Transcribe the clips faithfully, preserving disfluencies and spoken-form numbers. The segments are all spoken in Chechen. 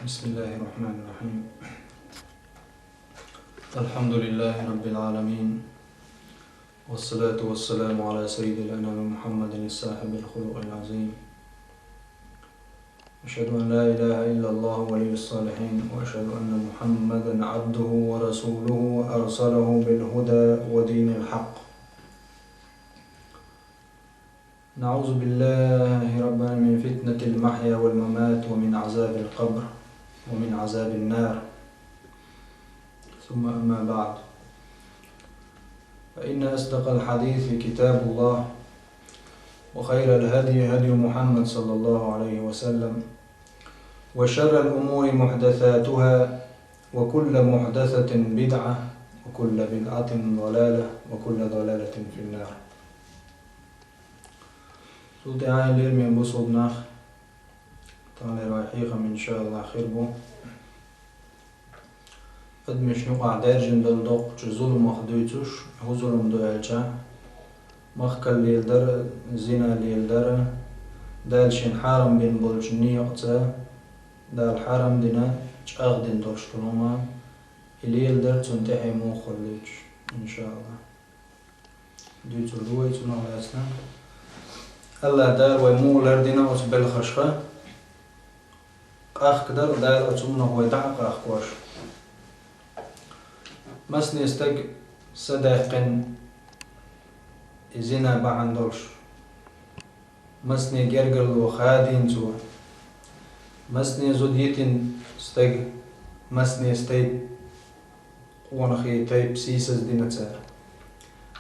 بسم الله الرحمن الرحيم. الحمد لله رب العالمين. والصلاة والسلام على سيد الأنام محمد الصاحب الخلق العظيم. أشهد أن لا إله إلا الله ولي الصالحين، وأشهد أن محمدا عبده ورسوله أرسله بالهدى ودين الحق. نعوذ بالله ربنا من فتنة المحيا والممات ومن عذاب القبر ومن عذاب النار. ثم أما بعد، فإن أصدق الحديث كتاب الله، وخير الهدي هدي محمد صلى الله عليه وسلم، وشر الأمور محدثاتها، وكل محدثة بدعة، وكل بدعة ضلالة، وكل ضلالة في النار. Цул тӀаьхьа, лераме бусалба нах, таханлера вай хьехам, иншааллахӀ, хир бу. Адамашта юкъахь даьржина долу доккхачу зуламах дуьйцуш, хӀун зулам ду аьлча, махкал леладар, зина леладар, Дала шена хьарам бина болчу некъаца, Дала хьарам дина, чӀагӀдина долуш долу хӀума, и леладар, цунна тӀаьхье муха хуьлу дуьйцуш, иншааллахӀ. Дуьйцур ду вай цунах лаьцна. АллахӀ Дала вай муха лардина оцу белхашха, къахкадар Дала оцу хӀуманах вай дӀа а къахкош. Масане стаг садаьккхина и зина бахьана долуш, масане гергарло хадийна цо, масане зуда йитина стаг, масане стайп, къонахий тайп сийсаз дина цара.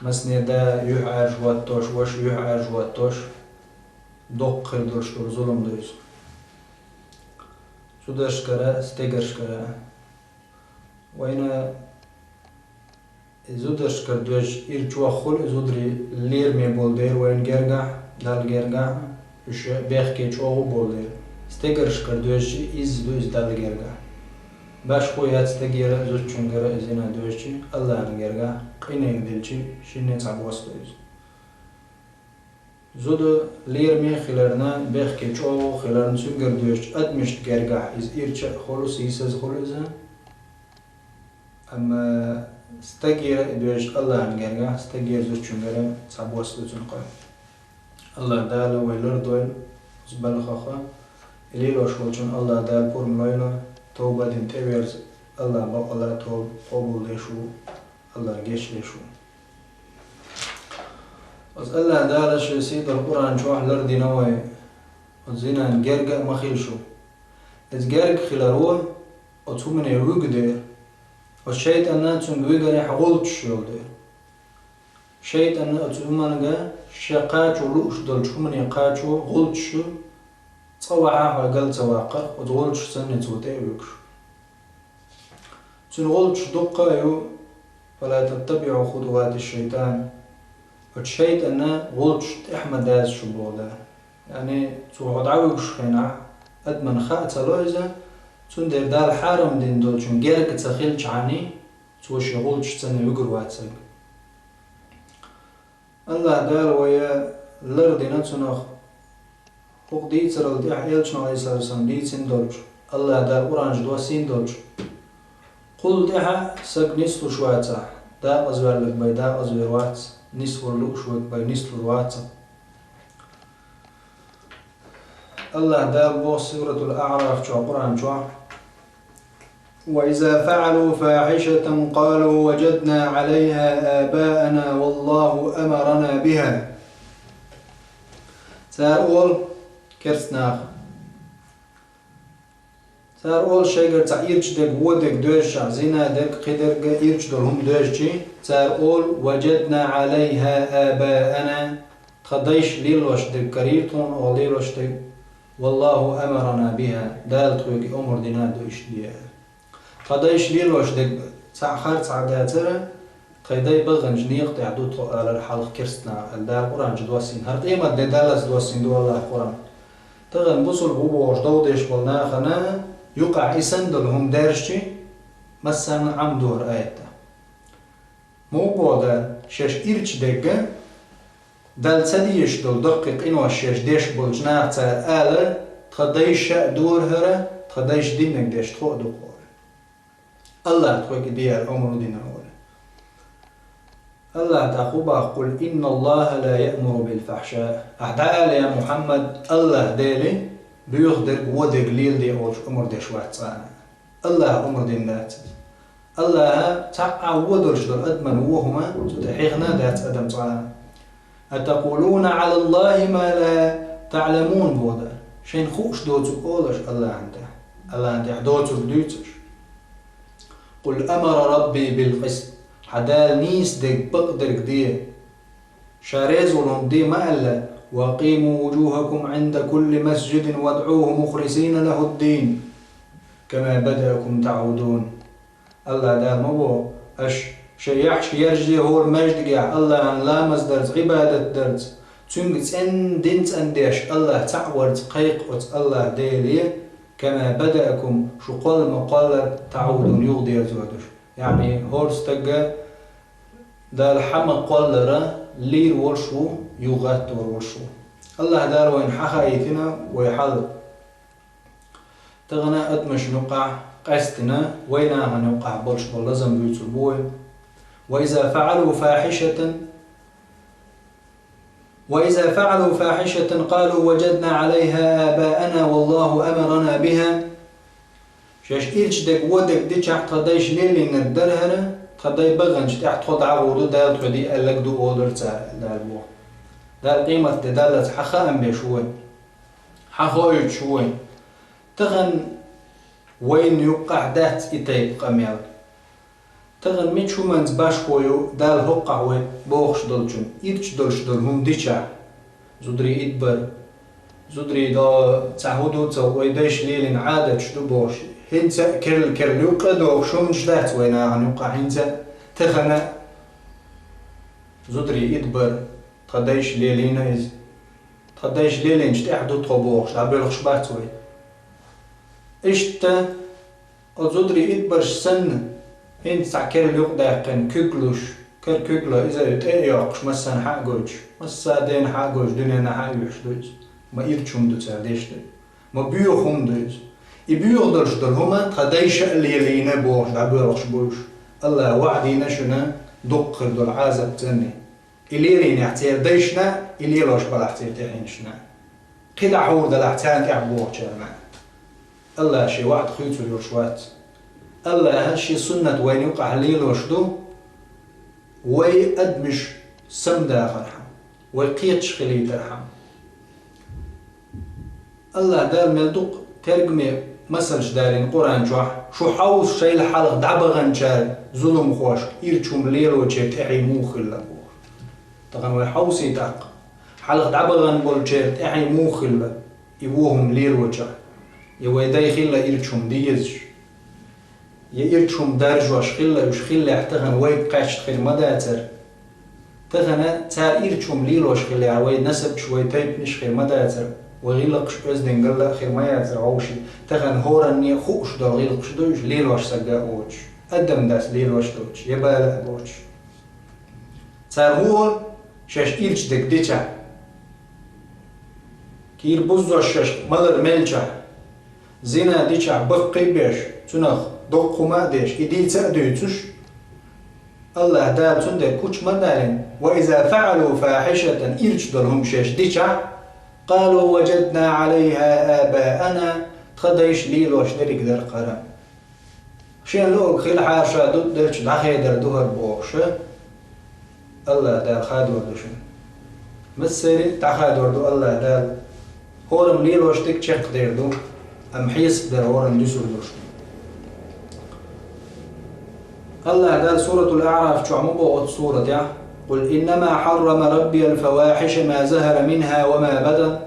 Масане да юьхьӀаьржа хӀоттош, ваша юьхьӀаьржа хӀоттош, доккха хир долуш долу зулам ду иза. Зударшкара, стегаршкара. Вайна и зударшкара доьжча, ира чохь хуьлу и зударий лераме болу дела вайна гергахь, Далла гергахь, уьш бехке чӀогӀа болу дела. Стегаршкара доьжча, изза ду иза Далла гергахь. Башхо яц стегера а, зудчуьнгара а и зина доьжча, АллахӀна гергахь, къинойх делча, шинне цхьабосса ду иза. Зуда лераме а хиларна, бехке чӀогӀа а хиларна, цуьнгара доьжча адамашна гергахь иза ирча а хуьлу, сийсаз а хуьлу иза. Амма стагера а доьжча АллахӀна гергахь, стагера, зудчуьнгара цхьабосса ду цуьнан къа. АллахӀ Дала вай лардойла оцу балхах, и лелош волчунна АллахӀ Дала пурба лойла, товба дина тӀеверза, АллахӀ бакъ а тоба къобалдеш ву, АллахӀ гечдеш ву. Оцу АллахӀ Дала Шен сийдолу Къуръан чохь лардина вай, оцу зинан герга а ма хила шу. Иза герга хиларо оцу хӀумане вуьгу дера, оцу шайтӀанна цуьнга вигарехь гӀулчаш йолу дера. ШайтӀанна оцу хӀуманга шен кхачо лууш долчу хӀумане кхачо гӀулчаш ю, цкъа вахьа хьо гал ца ваккхарх, оцу гӀулчаш санна цо тӀе а вуьгуш. Цуьнан гӀулчаш дуккха а ю, «Фала таттабиӀу хутувати шайтан». Оцу шайтӀанна гӀулчаш тӀехь ма даза шу боху Дала. Яъни, цо хьо дӀавуьгуш хенахь, адамна хаа ца ло иза, цундела Дала хьарам дина долчун герга ца хилчхьаний, цо шен гӀулчаш санна вуьгур вац стаг. АллахӀ Дала вай лардина цунах, хӀокху дийцарал тӀехь элчано, Ӏалайхиссалату вассалам, дийцина долчу, АллахӀ Дала Къуръан чу доссийна долчу. Кхул тӀаьхьа стаг нислуш вацахь, дакъазваьлларг бен дакъазвер вац, нисвала лууш верг бен нислур вац. АллахӀ Дала боху Суратул АӀраф чохь, Къуръан чохь: «وإذا فعلوا فاحشة قالوا وجدنا عليها آباءنا والله أمرنا بها». Цара олу, керст наха, цара олу шайгара цхьа ирча дерг, вон дерг доьжча, зина дерг, кхидерг ирча долу хӀума доьжчи, цара олу: «وجدنا عليها آباءنا». Тхан дайша лелош дерг карийра тхуна оха лелош дерг. «والله أمرنا بها», Дала тхоьга и омра дина ду иштта де аьлла. Тхан дайша лелош дерг цхьаъ хар цхьаъ дацара, тхайн дай баханчу некъа тӀехь ду тхо алар хьалха керст наха аьлла, Дала Къуръан чу доссийна. ХӀара къемат де даллалц доссийна ду АллахӀа Къуръан. Тахана бусулба ву бохуш дов деш болу нахана юкъахь и санна долу хӀума даьржчи, массарна а Ӏам ду хӀара аят. Муха боху Дала, шаьш ирча дерг, Далла ца дезаш долу даккхий къинош шаьш деш болчу наха цара ала: «Тхан дайша а дора хӀара, Тха дайша диннарг деш тхо а ду-кх олий. АллахӀа тхоьга и де аьлла омра дина олий. АллахӀа тӀаккха хӀун боху: «قل إن الله لا يأمر بالفحشاء». Ахьа дӀаала, я Мухьаммад, АллахӀ Дела боьха дерг, вон дерг леладе олуш омра деш вац цкъа а. АллахӀа омра дина дац иза. АллахӀа цхьа а вон долуш долу адамна вон хӀума цу тӀе хьехна а дац адам цкъа а. «أتقولون على الله ما لا تعلمون», боху Дала. Шайна хууш доцург олу аша АллахӀана тӀехь. АллахӀана тӀехь доцург дуьйцу аша. «قل أمر ربي بالقسط». Хьан Дала нийса дерг, бакъдерг де. Ша реза волу хӀума де ма аьлла: «وأقيموا وجوهكم عند كل مسجد وادعوه مخلصين له الدين كما بدأكم تعودون». АллахӀа Дала ма боху: «Аша шайн яххьаш яржаде хӀора маьждигехь АллахӀана ламаз дарца, Ӏибадат дарца, Цуьнга цӀена дин цӀандеш, АллахӀ цхьаъ варца кхайкха оцу АллахӀ Деле, كما بدأكم, шу кхолла ма-кхоллара, تعودون, юхадерзор ду шу». Яъни, хӀора стаг Дала хьан ма-кхоллара лийр волуш ву, юхагӀаттор волуш ву. АллахӀа Дала вайна хьахаийтина вай хьал. Тахана адамашна юкъахь къаьстина, вай нахана юкъахь болуш болу лазам буьйцур бу вай. «وإذا فعلوا فاحشة، وإذا فعلوا فاحشة قالوا وجدنا عليها آباءنا والله أمرنا بها». Шаьш ирчу дерг, вон дерг дичахь, тхан дайша лелийнарг дара хӀара, тхан дай баханчу тӀехь тхо дӀагӀур ду, Дала тхо де аьлларг ду олура цара, Дала боху. Дала къематде даллалц хьан хаам беш ву вай? Хьан хоуьйтуш ву вай? Тахана вайна юккъахь дац и тайпа къамел. Тахана мича хӀуманца башхо ю Дала хӀоккхахь вай бохуш долчун, ирча долуш долу хӀума дичахь? Зударий идбар. Зударий до цхьа хӀун ду ца вай дайша лелийна Ӏадаташ ду бохуш. ХӀинца а керла-керла юккъе а дохуш хӀуманаш дац вай нахана юккъахь хӀинца а, тахана а. Зударий идбар. Тхан дайша лелийна иза. Тхан дайша лелийначу тӀехь ду тхо бохуш, дӀабоьлхуш бац вай. Иштта, оцу зударий идбарш санна, хӀинца цхьа керла юкъадаьккхина куьг луш, кара куьг ло, иза тӀе а йоккхуш, массарна хьа а гойтуш, массо а дена хьа а гойтуш, дуьненна хьа а оьшуш ду иза. Ма ирча хӀума ду цара деш дерг. Ма боьха хӀума ду иза. И боьха долуш долу хӀума тхан дайша а лелийна бохуш, дӀабоьлхуш бу уьш. АллахӀа ваӀда дина шуна дуккха хир долу Ӏазап цӀанний. И лелийнехь церан дайшна, и лелош балахь церан тӀаьхьенашна. КхидӀа хьур далахь царна тӀехь бохучарна. АллахӀа шен ваӀда хуьйцур йолуш вац. АллахӀа шен суннат вайна юкъахь лелош ду, вай адамаш самадахархьама, вай кхеташ хилийтархьама. АллахӀа Дала мел дукха тергаме масалш далийна Къуръан чохь, шу хьовса шайла хьалха дӀабаханчара зуламхошка ирча хӀума лелочеран тӀаьхье муха хилла бохуш. Тахана вай хьовсий тӀаккха. Хьалха дӀабахана болчеран тӀаьхье муха хилла, и вон хӀума лелочохь? Я вай дай хилла ирча хӀума дезаш? Я ирча хӀума даржош хилла, уьш хиллехь тахана вайга кхаьчна хир ма дацара. Тахана цара ирча хӀума лелош хиллехь, вай насабаш, вай тайпанаш хир ма дацара, вай гӀиллакхаш оьздангалла а хир ма яцара вовшийн. Тахана хӀоранна а хууш долу гӀиллакхаш ду уьш, лелош сага а воцуш, адам дац лелош доцуш, я бала а боцуш. Цара хӀун олу, шаьш ирча дерг дичахь? Кийра буззош шаьш малар мелчахь, зина дичахь баккхий а беш, цунах доккха хӀума а деш, и дийца а дуьйцуш, АллахӀа Дала цундела кучу ма далийна: «وإذا فعلوا فاحشة», ирча долу хӀума шаьш дичахь, «قالوا وجدنا عليها آباءنا», тхан дайша лелош дерриг дара хӀара. Шен луъург хилахьара, ша дутӀа делча дӀахедар ду хӀара бохуша, АллахӀа Дала хадор ду шуна. Массеран а дӀахадор ду АллахӀа Дала. ХӀораммо лелош дерг чекхдер ду, амма хьесап дар хӀораммо дуьсур ду шуна. АллахӀа Дала Суратул АӀраф чохь ма боху оцу суратехь: «قل إنما حرم ربي الفواحش ما ظهر منها وما بطن».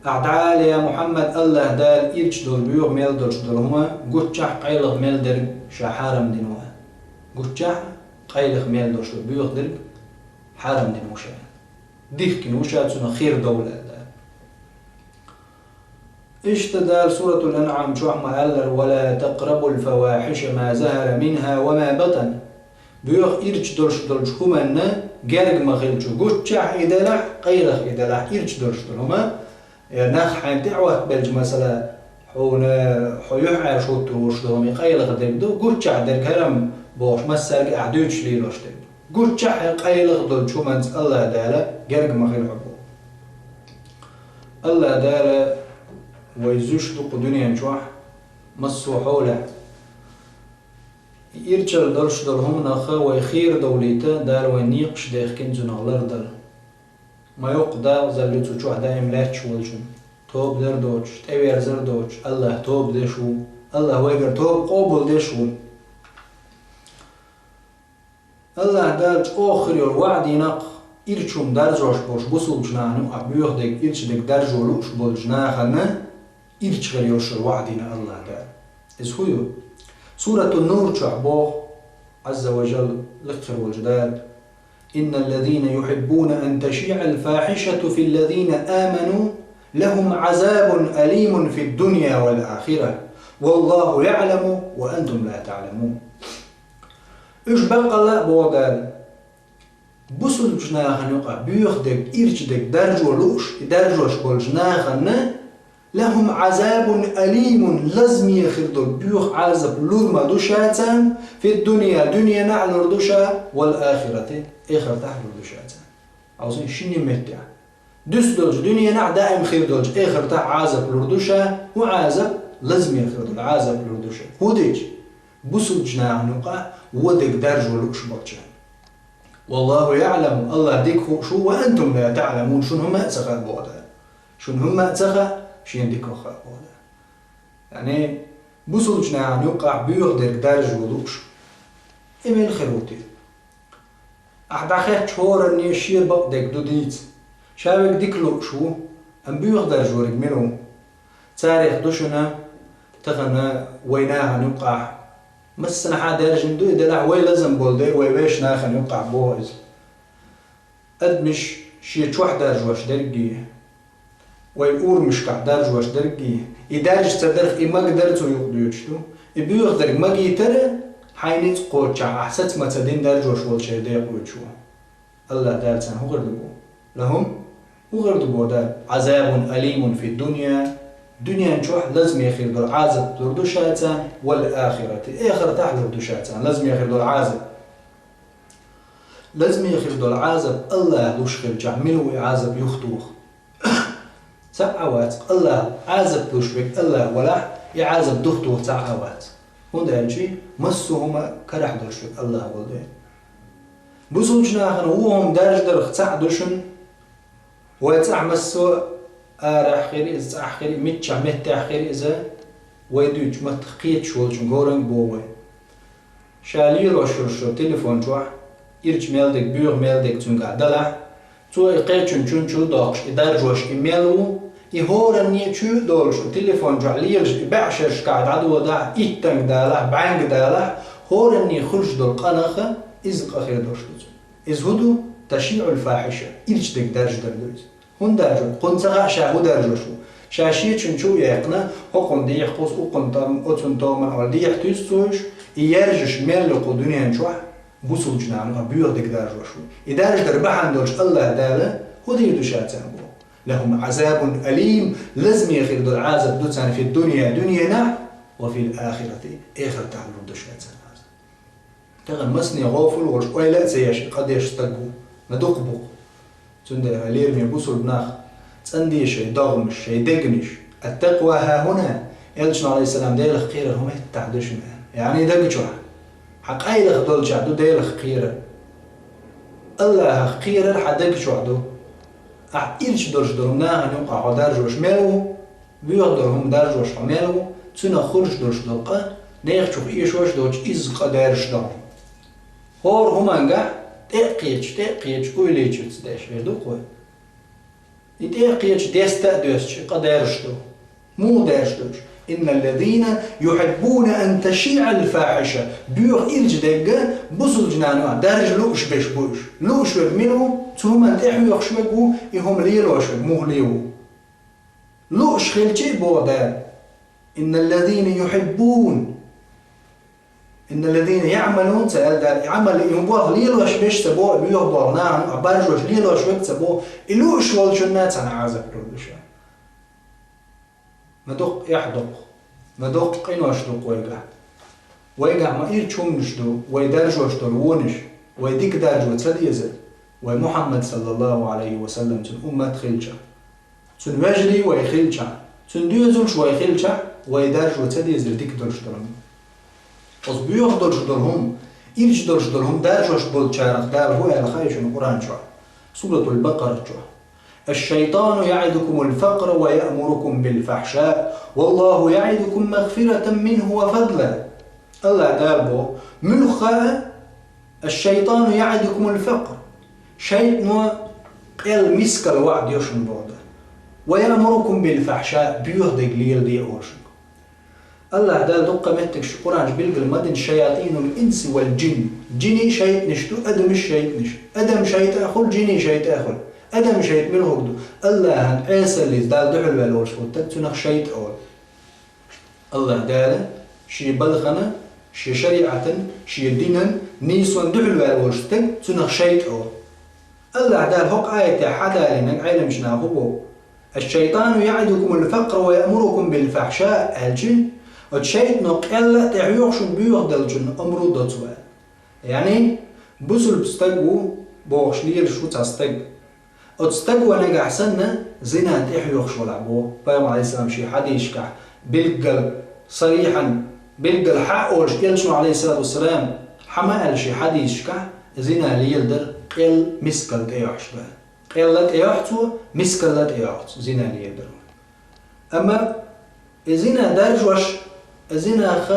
Ахьа дӀаала, я Мухьаммад, АллахӀа Дала ирча долу, боьха мел долуш долу хӀума гуччахь, къайлаха мел дерг ша хьарам дина ву. Гуччахь, къайлаха мел долуш долу боьха дерг хьарам дина ву ша. Дихкина ву ша цунах хир довла аьлла. Иштта Дала Суратул АнӀам чохь ма аьллара: «ولا تقربوا الفواحش ما ظهر منها وما بطن». Боьха ирча долуш долчу хӀуманна герга ма хилча, гуччахь и делахь, къайлаха и делахь, ирча долуш долу хӀума, я нах хьайна тӀе а хӀоттабелча, масала, Хьуна, хьо юьхьӀаьржа хӀуттур вуш долу хӀума и къайлаха дерг ду, гуччахь дерг хӀара-м бохуш, массаьрга ахь дуьйцуш лелош дерг ду. Гуччахь а къайлаха долчу хӀуманца АллахӀ Дала герга ма хила хьо боху. АллахӀ Дала вай зуьйш ду кху дуьнен чохь, массо а хьолехь. Ирчалла долуш долу хӀуманах вай хийра довлийта, Дала вайн некъаш дехкина цунах лардала. Ма йоккха дакъазалла ю цу чохь даим лаьтташ волчун, тоба дар доцуш, тӀеверзар доцуш, АллахӀ тоба деш ву, АллахӀ вайгара тоба къобалдеш ву. АллахӀ Дала чӀогӀа хир йолу ваӀда йина-кх, ирча хӀума даржош болуш бусулбачу нахана юкъахь боьха дерг, ирча дерг даржо лууш болчу нахана ирча хир йолуш йолу ваӀда йина АллахӀ Дала. Иза хӀун ю? Суратун-Нур чохь боху Ӏазза ва Жалла, лекха хир волчу Дала: «إن الذين يحبون أن تشيع الفاحشة في الذين آمنوا لهم عذاب أليم في الدنيا والآخرة والله يعلم وأنتم لا تعلمون». Уьш баккъалла а боху Дала. Бусулбачу нахана юкъахь боьха дерг, ирча дерг даржо лууш, и даржош болчу нахана «لهم عذاب أليم», лазаме хир долу боьха Ӏазап лур ма ду ша царна, «في الدنيا», дуьненахь а лур ду ша, «والآخرة», эхартахь а лур ду ша царна. Хьовсийша, шинне меттехь. Дуьсу долчу дуьненахь, даим хир долчу эхартахь Ӏазап лур ду ша, хӀун Ӏазап? Лазаме хир долу Ӏазап лур ду ша. ХӀун дича? Бусулбачу нахана юкъахь вон дерг даржо лууш болчарна. «والله يعلم», АллахӀ дика хууш ву, «وأنتم لا تعلمون», шуна хӀумма а ца хаьа боху Дала. Шуна хӀумма а ца хаьа, шена дика хаьа боху Дала. Яъни, бусулбачу нахана юкъахь боьха дерг даржо лууш. И мила хир ву те? Ахь дӀахаьттачу хӀоранне шен бакъдерг ду дийца. Ша верг дика лууш ву, амма боьха даржориг мила ву? Царех ду шуна тахана вай нахана юкъахь. Массанхьа даьржина ду и делахь, вай лазам болу дела, вай вешан нахана юкъахь боху иза. Адамаш шен чохь даржош дерг а, вай урамашкахь даржош дерг а, и даьржа ца дарх, и магадара цу юкъа доьдуш ду. И боьха дерг магийтара, хьайн ницкъ кхоччехь ахь саца ма ца дина даржош волчеран декъа воьдуш ву. АллахӀ Дала царна хӀун хир ду боху? «لهم», хӀун хир ду боху Дала? «عذاب أليم في الدنيا», дуьнен чохь лазаме хир долу Ӏазап лур ду ша царна, «والآخرة», эхартахь лур ду ша царна лазаме хир долу Ӏазап. Лазаме хир долу Ӏазап АллахӀа луш хилчахь, мила ву и Ӏазап юхатоха? Цхьаъ а вац, АллахӀа Ӏазап луш верг АллахӀ валахь, и Ӏазап духатоха цхьаъ а вац. ХӀунда аьлча массо а хӀума карахь долуш верг АллахӀ волу дела. Бусулбачу нахана вон хӀума даржадарх цхьаъ ду шуна, вай цӀахь массо а арахь хир иза, цӀахь хир, миччахь меттехь хир иза, вай дуьйцучу маттах кхеташ волчун горанга боху вай. Ша лелош йолуш йолу телефон чохь ирча мел дерг, боьха мел дерг цуьнгахь далахь, цо и кхечун чун чу а доккхуш, и даржош и мел ву, и хӀоранне чу а долуш, телефон чохь лелаш и бӀешерашкахь дӀадодахь, иттанга далахь, бӀаьнга далахь, хӀоранне хуьлуш долу къинах иза къа хир долуш ду цунна. Иза хӀун ду? «تشييع الفاحشة», ирча дерг даржадар ду иза. ХӀунда даржо? Кхунна ца хаьа ша хӀун даржош ву. Ша шечун чу а яьккхина, хӀокхунна дехьа кхуза, укхунна там, оцунна томан олу дехьа туьйсу цо уьш, и яьржаш мел ю кху дуьнен чохь, бусулбачу нахана боьха дерг даржош ву. И даржадар бахьана долуш АллахӀ Дала хӀун дийр ду ша царна боху? «لهم عذاب أليم», лазаме хир долу Ӏазап ду царна, «في الدنيا», дуьненахь, «وفي الآخرة», эхартахь лур ду ша царна Ӏазап. Тахана масане гӀофал волуш, ойла а ца еш, и къа деш стаг ву, ма дукха бу-кх. Цундела, хьай лераме бусулба нах, цӀандеша шайн догӀмаш, шайн дегнаш. «التقوى ها هنا», Элчано, Ӏалайхиссалам, Делах кхерар хӀун меттахь ду шуна аьлла. Яъни даг чохь. Хьан къайлаха долчохь ду Делах кхерар. АллахӀах кхерар хьан даг чохь ду. Ахь ирча долуш долу нахана юкъахь хьо даржош мел ву, боьха долу хӀума даржош хьо мел ву, цуьнах хуьлуш долуш долу къа, нехан чуьра эшош доцуш, изза къа даьржаш ду хьуна. ХӀора хӀумангахь тӀе а кхеташ, тӀе а кхеташ, уйлийчуьца деш верг ду-кх вай. И тӀе а кхеташ, деста а доьстуш, и къа даьржаш ду. Муха даьржаш ду уьш? «إن الذين يحبون أن تشيع الفاحشة». Боьха ирча дерг бусулбачу нахана даржа лууш берш бу уьш. Лууш верг мила ву? Цу хӀуманна тӀе хьоьхуш верг ву, и хӀума лелош верг муххале ву. Лууш хилча а боху Дала: «إن الذين يحبون». «إن الذين يعملون», ца аьлла Дала, и Ӏамал, и хӀума болх лелош берш ца боху, боьха болх нахана а баржош лелош верг ца боху, и лууш волчунна цхьана Ӏазап лур ду ша. Ма доккха эхь доккху, ма доккха къинош дукха вайгахь. Вайгахь ма ирча хӀуманаш ду, вай даржош долу вонаш, вай дика даржо ца дезар, вай Мухьаммад, саллаллаху Ӏалайхи ва саллам, цуьнан уммат хилча. Цуьнан вежарий вай хилча, цуьнан доьзалш вай хилча, вай даржо ца дезар дика долуш долу хӀума. Оцу боьха долуш долу хӀума, ирча долуш долу хӀума даржош болчарах Дала хӀу аьлла хаьа шуна Къуръан чохь, Суратул Бакъара чохь: «Аш-шайтану яӀидукумул факъра ва яъмурукум бил фахьша, валлаху яӀидукум магфиратан минху ва фадла». АллахӀ Дала боху: «Муьлхха а, аш-шайтану яӀидукумул факър». Шайтано къел, мискал ваӀда йо шуна боху Дала. «Ва яъмурукум бил фахьша», боьха дерг леладе олуш. АллахӀ Дала дуккха меттигаш Къуръан чу билгал ма дина: «Шаятинул инси вал джин». Джинний шайтӀанаш ду, адамаш шайтӀанаш. Адам шайтӀа а хуьлу, джинний шайтӀа а хуьлу. Адам шайтӀа мила хӀума ду? АллахӀан Ӏесаллица Далла дуьхьал ваьлла волуш волу стаг, цунах шайтӀа олу. АллахӀ Дала шен балхана, шен шариӀатан, шен динан, нийсонан дуьхьал ваьлла волуш стаг, цунах шайтӀа олу. АллахӀ Дала хӀокху аятехь хьадалийнарг Ӏеламчу наха хӀун боху? «Аш-шайтану яӀидукумул факъра ва яъмурукум бил фахьша», аьлча, оцу шайтӀано къелла а тӀехьоьху шуна, боьха деллачунна омра а до цо аьлла. Яъни, бусулба стаг ву бохуш лелаш ву цхьа стаг. Оцу стага нагахь санна зина тӀехьоьхуш валахь боху Пайхамар, Ӏалайхиссалам, шен хьадисашкахь, билггал, сарихьан, билггал хьаъ олуш, Элчано, Ӏалайхиссалату вассалам, хьан ма аьлла шен хьадисашкахь, зина леладар къел, мискал тӀейохьуш ду. Къелла тӀейохьу цо, мискалла тӀейохьу цо зина леладар. Амма и зина даржош, и зинах,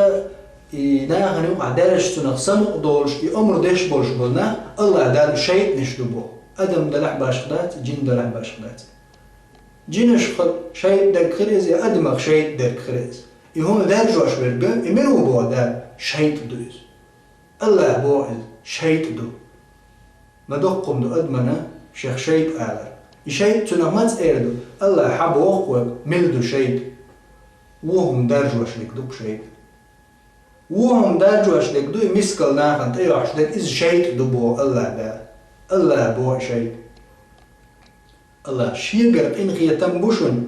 и нахана юкъахь даьржаш, цунах самукъа долуш, и омра деш болуш болу нах, АллахӀ Дала шайтӀанаш ду боху. Адам далахь башха дац, джин далахь башха дац. Джинашха шайтӀа дерг хир иза, я адамах шайтӀа дерг хир иза. И хӀума даржош верг, и мила ву боху Дала? ШайтӀа ду иза. АллахӀа боху иза, шайтӀа ду. Ма доккха хӀума ду адамана шех шайтӀа алар. И шайтӀа цунах маца эр ду? АллахӀа хьан боху вайга, мила ду шайтӀа? Вон хӀума даржош дерг ду-кх шайтӀа. Вон хӀума даржош дерг ду, и мискал нахана тӀейохьуш дерг, иза шайтӀа ду боху АллахӀа Дала. АллахӀа боху шайтӀа. АллахӀа шегара къинхетам бу шуна,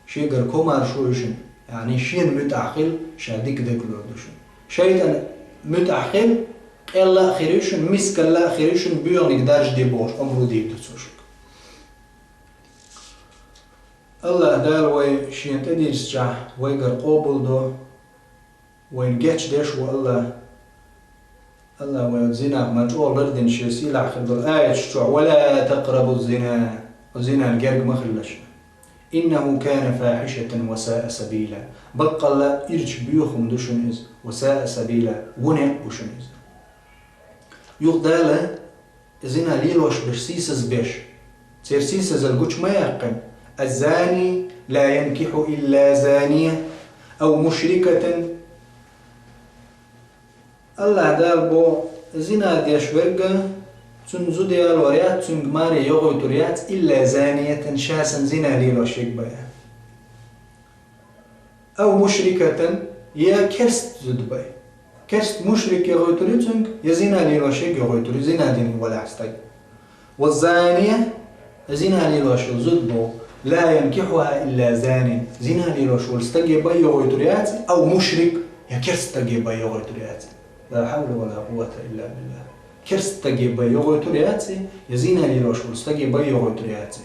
шегара комаршо ю шуна, яъни шена муьтӀахь хила, ша дика дагало ду шуна. ШайтӀана муьтӀахь хила, къелла а хир ю шуна, мискалла а хир ю шуна, боьханиг даржаде бохуш, омра дийр ду цо шуьга. АллахӀа Дала вай шена тӀедирзичахь, вайгара къобалдо, вайна гечдеш ву АллахӀ. АллахӀа вай оцу зинах ма чӀогӀа лардина шен сийлахь хир долу аяташ чохь: «Ва ла такърабу зина». Зинан герга ма хилла шу. «Иннаху кана фахьишатан ва саа сабила». Баккъалла ирча боьха хӀума ду шуна иза, ва саа сабила, вон некъ бу шуна иза. Юха Дала зина лелош берш сийсаз беш, церан сийсазалла гучу ма яьккхина: «Аз-зани ла янкихьу илла заниятан ав мушрикатан». АллахӀа Дала боху, зина деш верг, цунна зуда ялор яц, цуьнга маре йогӀуьйтур яц, илла заниятан, ша санна зина лелош верг бен. Ав мушрикатан, я керст зуда бен. Керст, мушрик йогӀуьйтур ю цуьнга, я зина лелош верг йогӀуьйтур ю, зина дина валахь стаг. Ва зания, зина лелош йолу зуда боху, ла янкихьуха илла занин, зина лелош волу стаге бен йогӀуьйтур яц, ав мушрик, я керст стаге бен йогӀуьйтур яц. Ла хьавла ва ла къуввата илла биллахӀ. Керст стаге бен йогӀуьйтур яц, я зина лелош волу стаге бен йогӀуьйтур яц.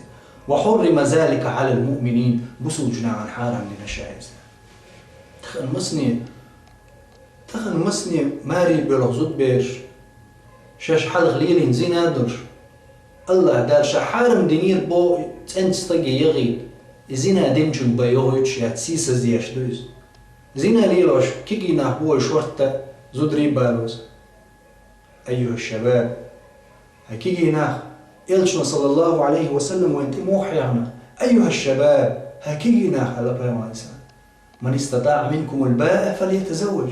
«Ва хьуррима залика Ӏалал муъминин», бусулба нахана хьарам дина ша иза. Тахана масане, тахана масане маре боьлху зудабераш, шаьш хьалха лелийна зина долуш, АллахӀа Дала ша хьарам динера боху цӀеначу стаге яхийта, и зина динчунна бен йогӀуьйтуш яц, сийсаз еш ду иза. Зина лелош кегий нах бу вай шортта зударий балоза. Айюха шабаб, хӀай кегий нах, Элчано, саллаллаху Ӏалайхи ва саллам, вайна тӀе муха хьехна: «Айюха шабаб, хӀай кегий нах», аьлла Пайхамара. «Ман истатаъа минкумул баъа фальятазавваж».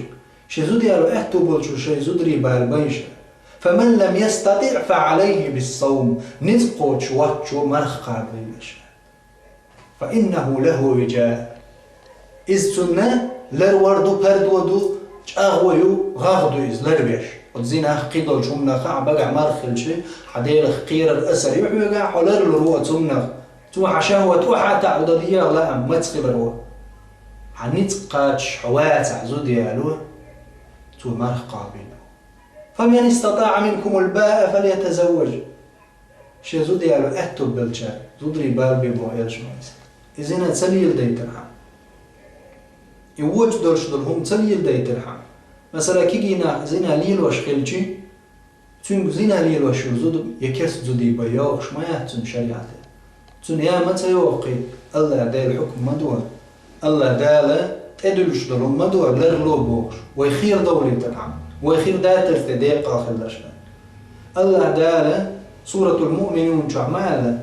Шен зуда яло аьтту болчо шайн зударий бала бен ша. «Фаман лам ястатиъ, фа Ӏалайхи биссавм». Ницкъ кхочуш воцчо марха кхабийла ша. «Фа иннаху лаху вижа». Иза цунна ларвар ду, пардо ду, чӀагӀо ю, гӀагӀ ду иза ларвеш. Оцу зинах, кхидолчу хӀуманах, хьан багахь марха хилча, хьан Делах кхерар, асар ю хьоьгахь, хьо ларлур ву оцу хӀуманах. Цо хьан шахӀват охьатаӀ ду, дан дегӀ лаам, маца хилар ву. Хьан ницкъ кхаччалц хьо вацахь зуда яло, цо марха кхоабийла. فمن استطاع منكم الباءة فليتزوج. Шен зуда яло аьттув болчар зударий бала бе боху Элчано. И зина ца леладайтархьама, и вочу долуш долу хӀума ца леладайтархьама, масала, кегий нах зина лелош хилчи, цуьнга зина лелош йолу зуда я керста зудий бан йогӀуш ма яц цуьнан шариӀате. Цунна я ма ца йогӀу кхин, АллахӀ Делан хьукам ма ду. АллахӀ Дала тӀедуьллуш долу ма ду ларло бохуш, вай хера довлийтархьама, вай хир датарца тӀе декъал хиларшна. АллахӀ Дала Суратул Муъминун чохь ма аьлла: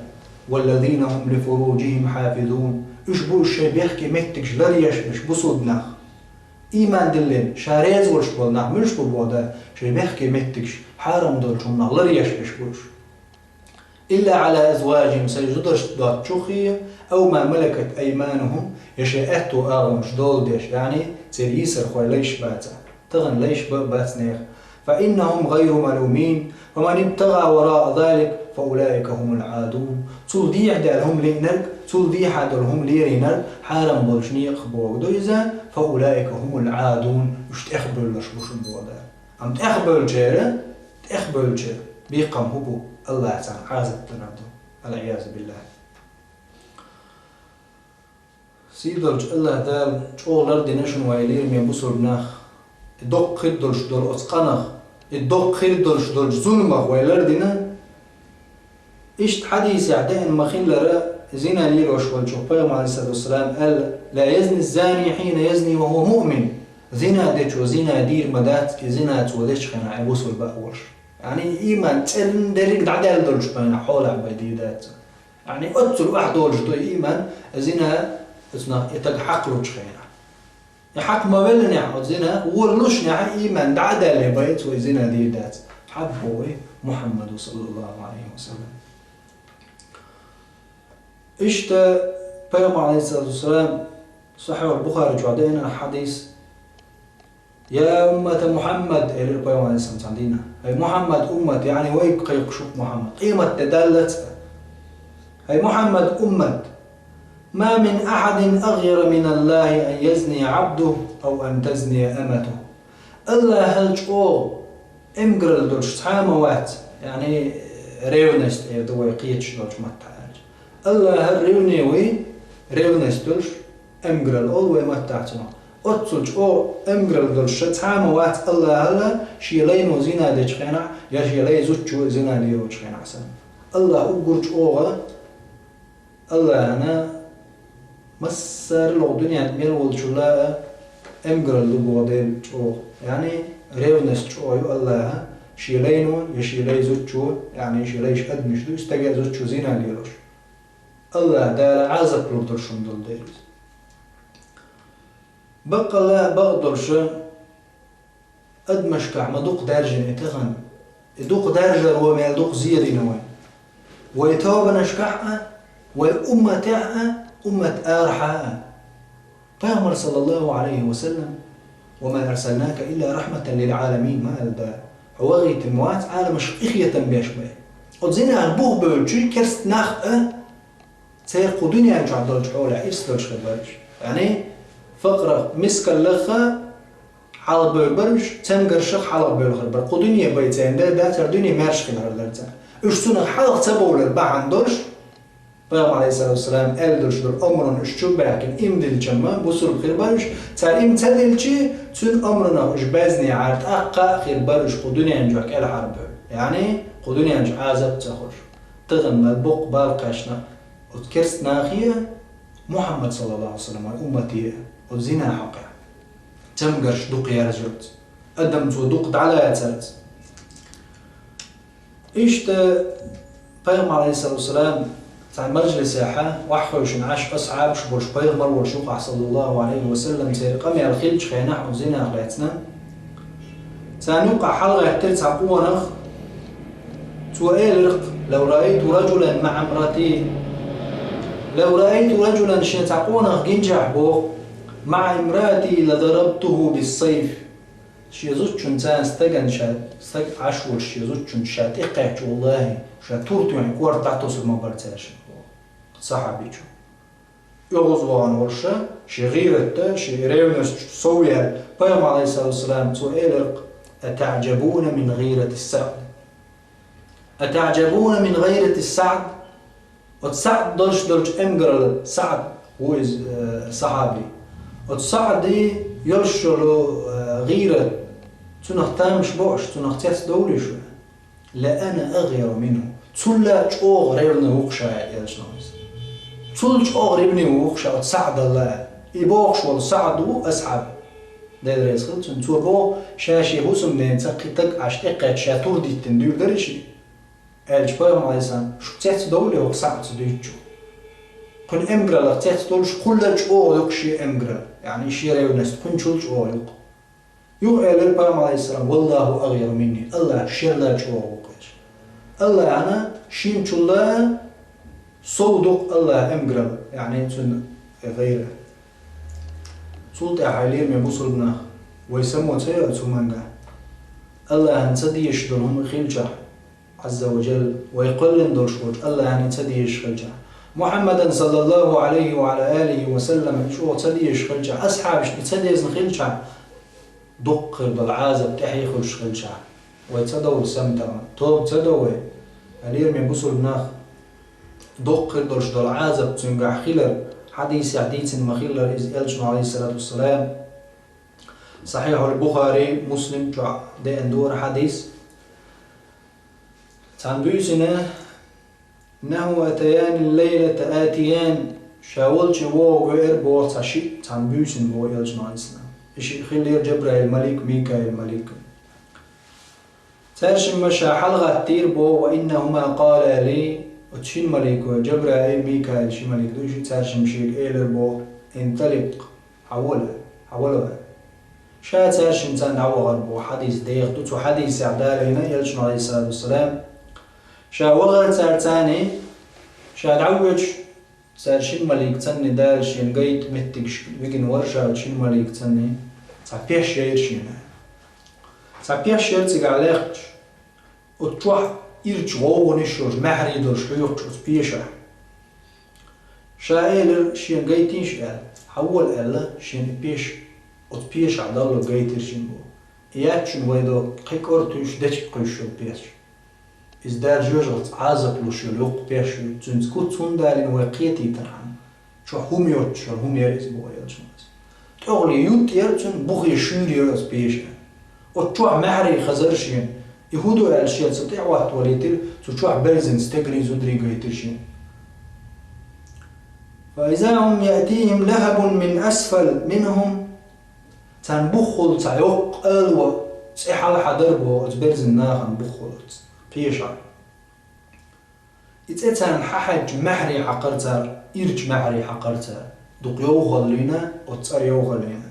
«والذين هم لفروجهم حافظون». Уьш бу уьш шайн бехке меттигаш ларъеш берш бусулба нах. Ийман диллина, ша реза волуш болу нах муьлш бу боху Дала, шайн бехке меттигаш, хьарам долчу хӀуманах ларъеш берш бу уьш. «إلا على أزواجهم», сайн зударшна доцчух я, «أو ما ملكت أيمانهم», я шайн аьтту агӀонаш дола деш, яъни церан йийсархой лайш бацахь, тахана лайш бан а бац нехан. «فإنهم غير ملومين، فمن ابتغى وراء ذلك فأولئك هم العادون». Цул дехьа долу хӀума лиънарг, цул дехьа долу хӀума лерийнарг хьарам болчу некъах боху ду иза, «فأولئك هم العادون», уьш тӀехбевлларш бу шуна боху Дала. Амма тӀехбевллачеран, тӀехбевллачеран бекхам хӀун бу, АллахӀа царна Ӏазап динарг ду. والعياذ بالله. Сийдолчу АллахӀ Дала чӀогӀа лардина шуна, вай лераме бусулба нах, и доккха хир долуш долу оцу къинах, и доккха хир долуш долчу зуламах вай лардина. Иштта хьадисехь деана ма-хиллара, зина лелош волчух Пайхамар, алейхиссалату вассалам, аьлла: «لا يزني الزاني حين يزني وهو مؤمن». Зина дечо зина дийр ма дац, и зина цо дечу хенахь, и бусулба а волуш. Яъни, ийман цӀена дерриг дӀадаьлла долчу хенахь хьолахь бен дийр дац. Яъни, оццул охьадолуш ду ийман, зина, оцунах и таг хьакхалучу хенахь. И хьакха ма веллинехь, оцу зина воллушехь, ийман дӀа а даьлла, бен цо и зина дийр дац. Хьаббо вай Мухьаммаду, саллаллаху алейхи ва саллям. Иштта Пайхамар, алейхиссалату вассалам, Сахьихь Бухари чохь деана хьадис: «Я уммата Мухьаммад», — элира Пайхамар, алейхиссалам, цхьана дийнахь: «Хьай Мухьаммад уммат», яъни вайга кхайкхаш ву Мухьаммад, къематде даллалц а. «Хьай Мухьаммад уммат, ма мин ахьадин агъйара миналлахи ан язния абдуху ав ан тазния аматуху». АллахӀал чӀогӀа эмгаралла долуш цхьа а ма вац, яъни, ревность эр ду вай кхеташ долчу маттахь аьлча. АллахӀал ревне вуй, ревность долуш, эмгаралла олу вай маттахь цунах. Оццул чӀогӀа эмгаралла долуш ша цхьа а ма вац АллахӀал, шен лайно зина дечу хенахь, я шен лай зудчо зина лелочу хенахь санна. АллахӀ уггар чӀогӀа АллахӀана массаралла дуьненахь мел волчул а эмгаралла ду боху Дела чӀогӀа. Яъни, ревность чӀогӀа ю АллахӀан, шен лайно я шен лай зудчо, яъни, шен лайш адамаш ду, стага а зудчо зина лелош. АллахӀ Дала Ӏазап лур долуш хӀума долу дела иза. Баккъалла а бакъ долуш, адамашкахь ма дукха даьржина и тахана. И дукха даржаро мел дукха зен дина вайн. Вай тобанашкахь а, вай умматехь а, уммат арахьа а. Пайхамар, саллаллаху алейхи ва саллям: «Ва ма арсалнака илла рахматан лил аламин», ма аьлла Дала. Хьо вахийтина вац Ӏаламашка къинхетам беш бен. Оцу зинах бух бевлчий керста нах а, церан кху дуьнен чохь долчу хьолехь ирс долуш хир бара уьш. Яъни, факърах, мискаллаха хьалхабевр бара уьш, цамгаршах хьалхабевлла хир бара. Кху дуьне бен церан дер дац, хӀара дуьне маьрша хила хир дара царна. Уьш цунах хьалха ца бовлар бахьана долуш, Пайхамар, алейхиссалату вассалам, аьлла долуш долу омранна уьш чу баьхкина, иман диллича ма бусулба хир бара уьш, цара иман ца диллича, цуьнан омранах уьш баьзнехьара тӀаккха а хир бара уьш кху дуьнен чохь кӀелхьарбевлла. Яъни, кху дуьнен чу Ӏазап ца хуьлуш. Тахана мел боккха бала кхаьчна оцу керста нахе а, Мухьаммад, саллаллаху алейхи ва саллям, уммате а, оцу зина хьокъехь. Цамгарш дукха яржарца, адам цо дукха дӀалацарца. Иштта Пайхамар, алейхиссалату вассалам, цхьана мажлисехь охьахевшина Ӏаш асхьабаш болуш, Пайхамар волуш юкъахь, саллаллаху алейхи ва саллям, церан къамел хиллачу хенахь, оцу зинах лаьцна, царна юкъахь хьалагӀеттира цхьа къонах, цо элира: «Лав раайту раджулан маӀа имраати». «Лав раайту раджулан», шен цхьа къонах гинчахь боху, «маӀа имраати ла дарабтуху биссайф». Шен зудчунца, стагана ша, стаг Ӏаш волуш шен зудчунца ша тӀекхаьчча, валлахӀи, ша тур туьйхьна корта дӀатосур ма бара цаьршинна, боху сахьабичо. оьгӀаз вахана волуш, шен гӀийратта, шен ревность сов яьлла, Пайхамар, алейхиссалату вассалам, цо элира: «أتعجبون من غيرة سعد؟ أتعجبون من غيرة سعد؟» Оцу СаӀд долуш долчу эмгаралла, СаӀд ву иза, э, сахьаби. Оцу СаӀди йолуш йолу, э, гӀийрат, цунах тамаш бо аша, цунах цецдовлий шу? «لأنا أغير منه». Цул а чӀогӀа ревни ву-кх ша, аьлла элчано. Цул чӀогӀа ревни ву-кх ша оцу СаӀдал. И бохуш волу СаӀд ву асхьаб. Дела реза хила цунна. Цо боху, ша шен хӀусамненаца кхин стаг Ӏаш тӀекхаьчча, ша тур диттина дуьйр дара ши. Аьлча Пайхамар, алейхиссалам: «Шу цецдовлий хӀокху СаӀдца дуьйцучух? Кхуьнан эмгараллах цецдовлий шу, кхул а чӀогӀа ю-кх шен эмгаралла, яъни шен ревность кхуьнчул чӀогӀа ю-кх». Юха элира Пайхамар, алейхиссалам: «والله أغير مني». АллахӀ шел а чӀогӀа ву-кх аьлла. АллахӀана шинчул а сов ду-кх АллахӀан эмгаралла, яъни цуьнан гӀийрат. Цул тӀаьхьа, лераме бусулба нах, вай само ца йо оцу хӀуманга? АллахӀана ца дезаш долу хӀума хилчахь, Ӏазза ва Джалла, вай кхоьллина долуш волчу АллахӀана и ца дезаш хилчахь, Мухьаммадан, саллаллаху Ӏалайхи ва Ӏала алихи ва саллам, и чӀогӀа ца дезаш хилчахь, асхьабашна и ца дезна хилчахь, дуккха хир долу Ӏазап тӀаьхье хуьлуш хилчахь, вай ца довла сам тахана, тоба ца до вай? Лераме бусулба нах, дуккха хир долуш долу Ӏазап цуьнгахь хилар, хьадисехь дийцина ма-хиллара иза элчано, алейхиссалату вассалам, Сахьихьул Бухари, Муслим чохь деана дора хьадис. Цхьана буьйсина: «إنه أتاني الليلة آتيان». Ша волчу вогӀу веара боху цхьа шиъ цхьана буьйсина, боху элчано, алейхиссалам. И шиъ хиллера Джабраил малик, Микаил малик. Цаьршимма ша хьалагӀаттийра, боху: «وإنهما قالا لي». Оцу шина малико, Джабраил, Микаил ши малик ду, ши цаьршимма шега элира, боху: «انطلق». Хьавола, хьавола. Ша цаьршинца дӀавахара, боху, хьадис деха ду. Цу хьадисехь далийна элчано, алейхиссалату вассалам, ша вахара цаьрца, ша дӀавоьдуш, цара шина маликца Дала шена гайта меттигаш вигина вара ша, шина маликца цхьа пеш яйра шена. Цхьа пеш яра цигахь лехкаш. Оцу чохь ирчу гӀовгӀанаш йолуш, маьхьарий долуш хьоькхуш оцу пешахь. Ша элира, шена гайтийша аьлла, хьавола аьлла, шена и пеш, оцу пешахь далло гайтира шена, боху. И яц шуна, вай до, кхин кӀорта туьйсуш, дечиг кхуьйсуш йолу пеш. Иза Дала жоьжахатица Ӏазап луш йолу йоккха пеш ю, цуьнца куц хӀунда далийна вай кхетийтархьама. Чохь хӀума йоцуш йолу хӀума яра иза, боху элчано. ТӀехула ютт яра цуьнан, бухе шуьйра яра оцу пешан. Оцу чохь маьхьарий хазара шена. И хӀун ду аьлла шена цу тӀе а хӀоттавалийтира, цу чохь берзина стегарий, зударий гайтира шена. «فإذا هم يأتيهم لهب من أسفل منهم». Царна буххула цхьа йоккха алава цӀе хьалха дара, боху, оцу берзина нахана буххула оцу пешахь. И цӀе царна хьахьаьжча, маьхьарий хьакхара цара, ирча маьхьарий хьакхара цара, дукха йовхаллина, оцу цӀера йовхаллина.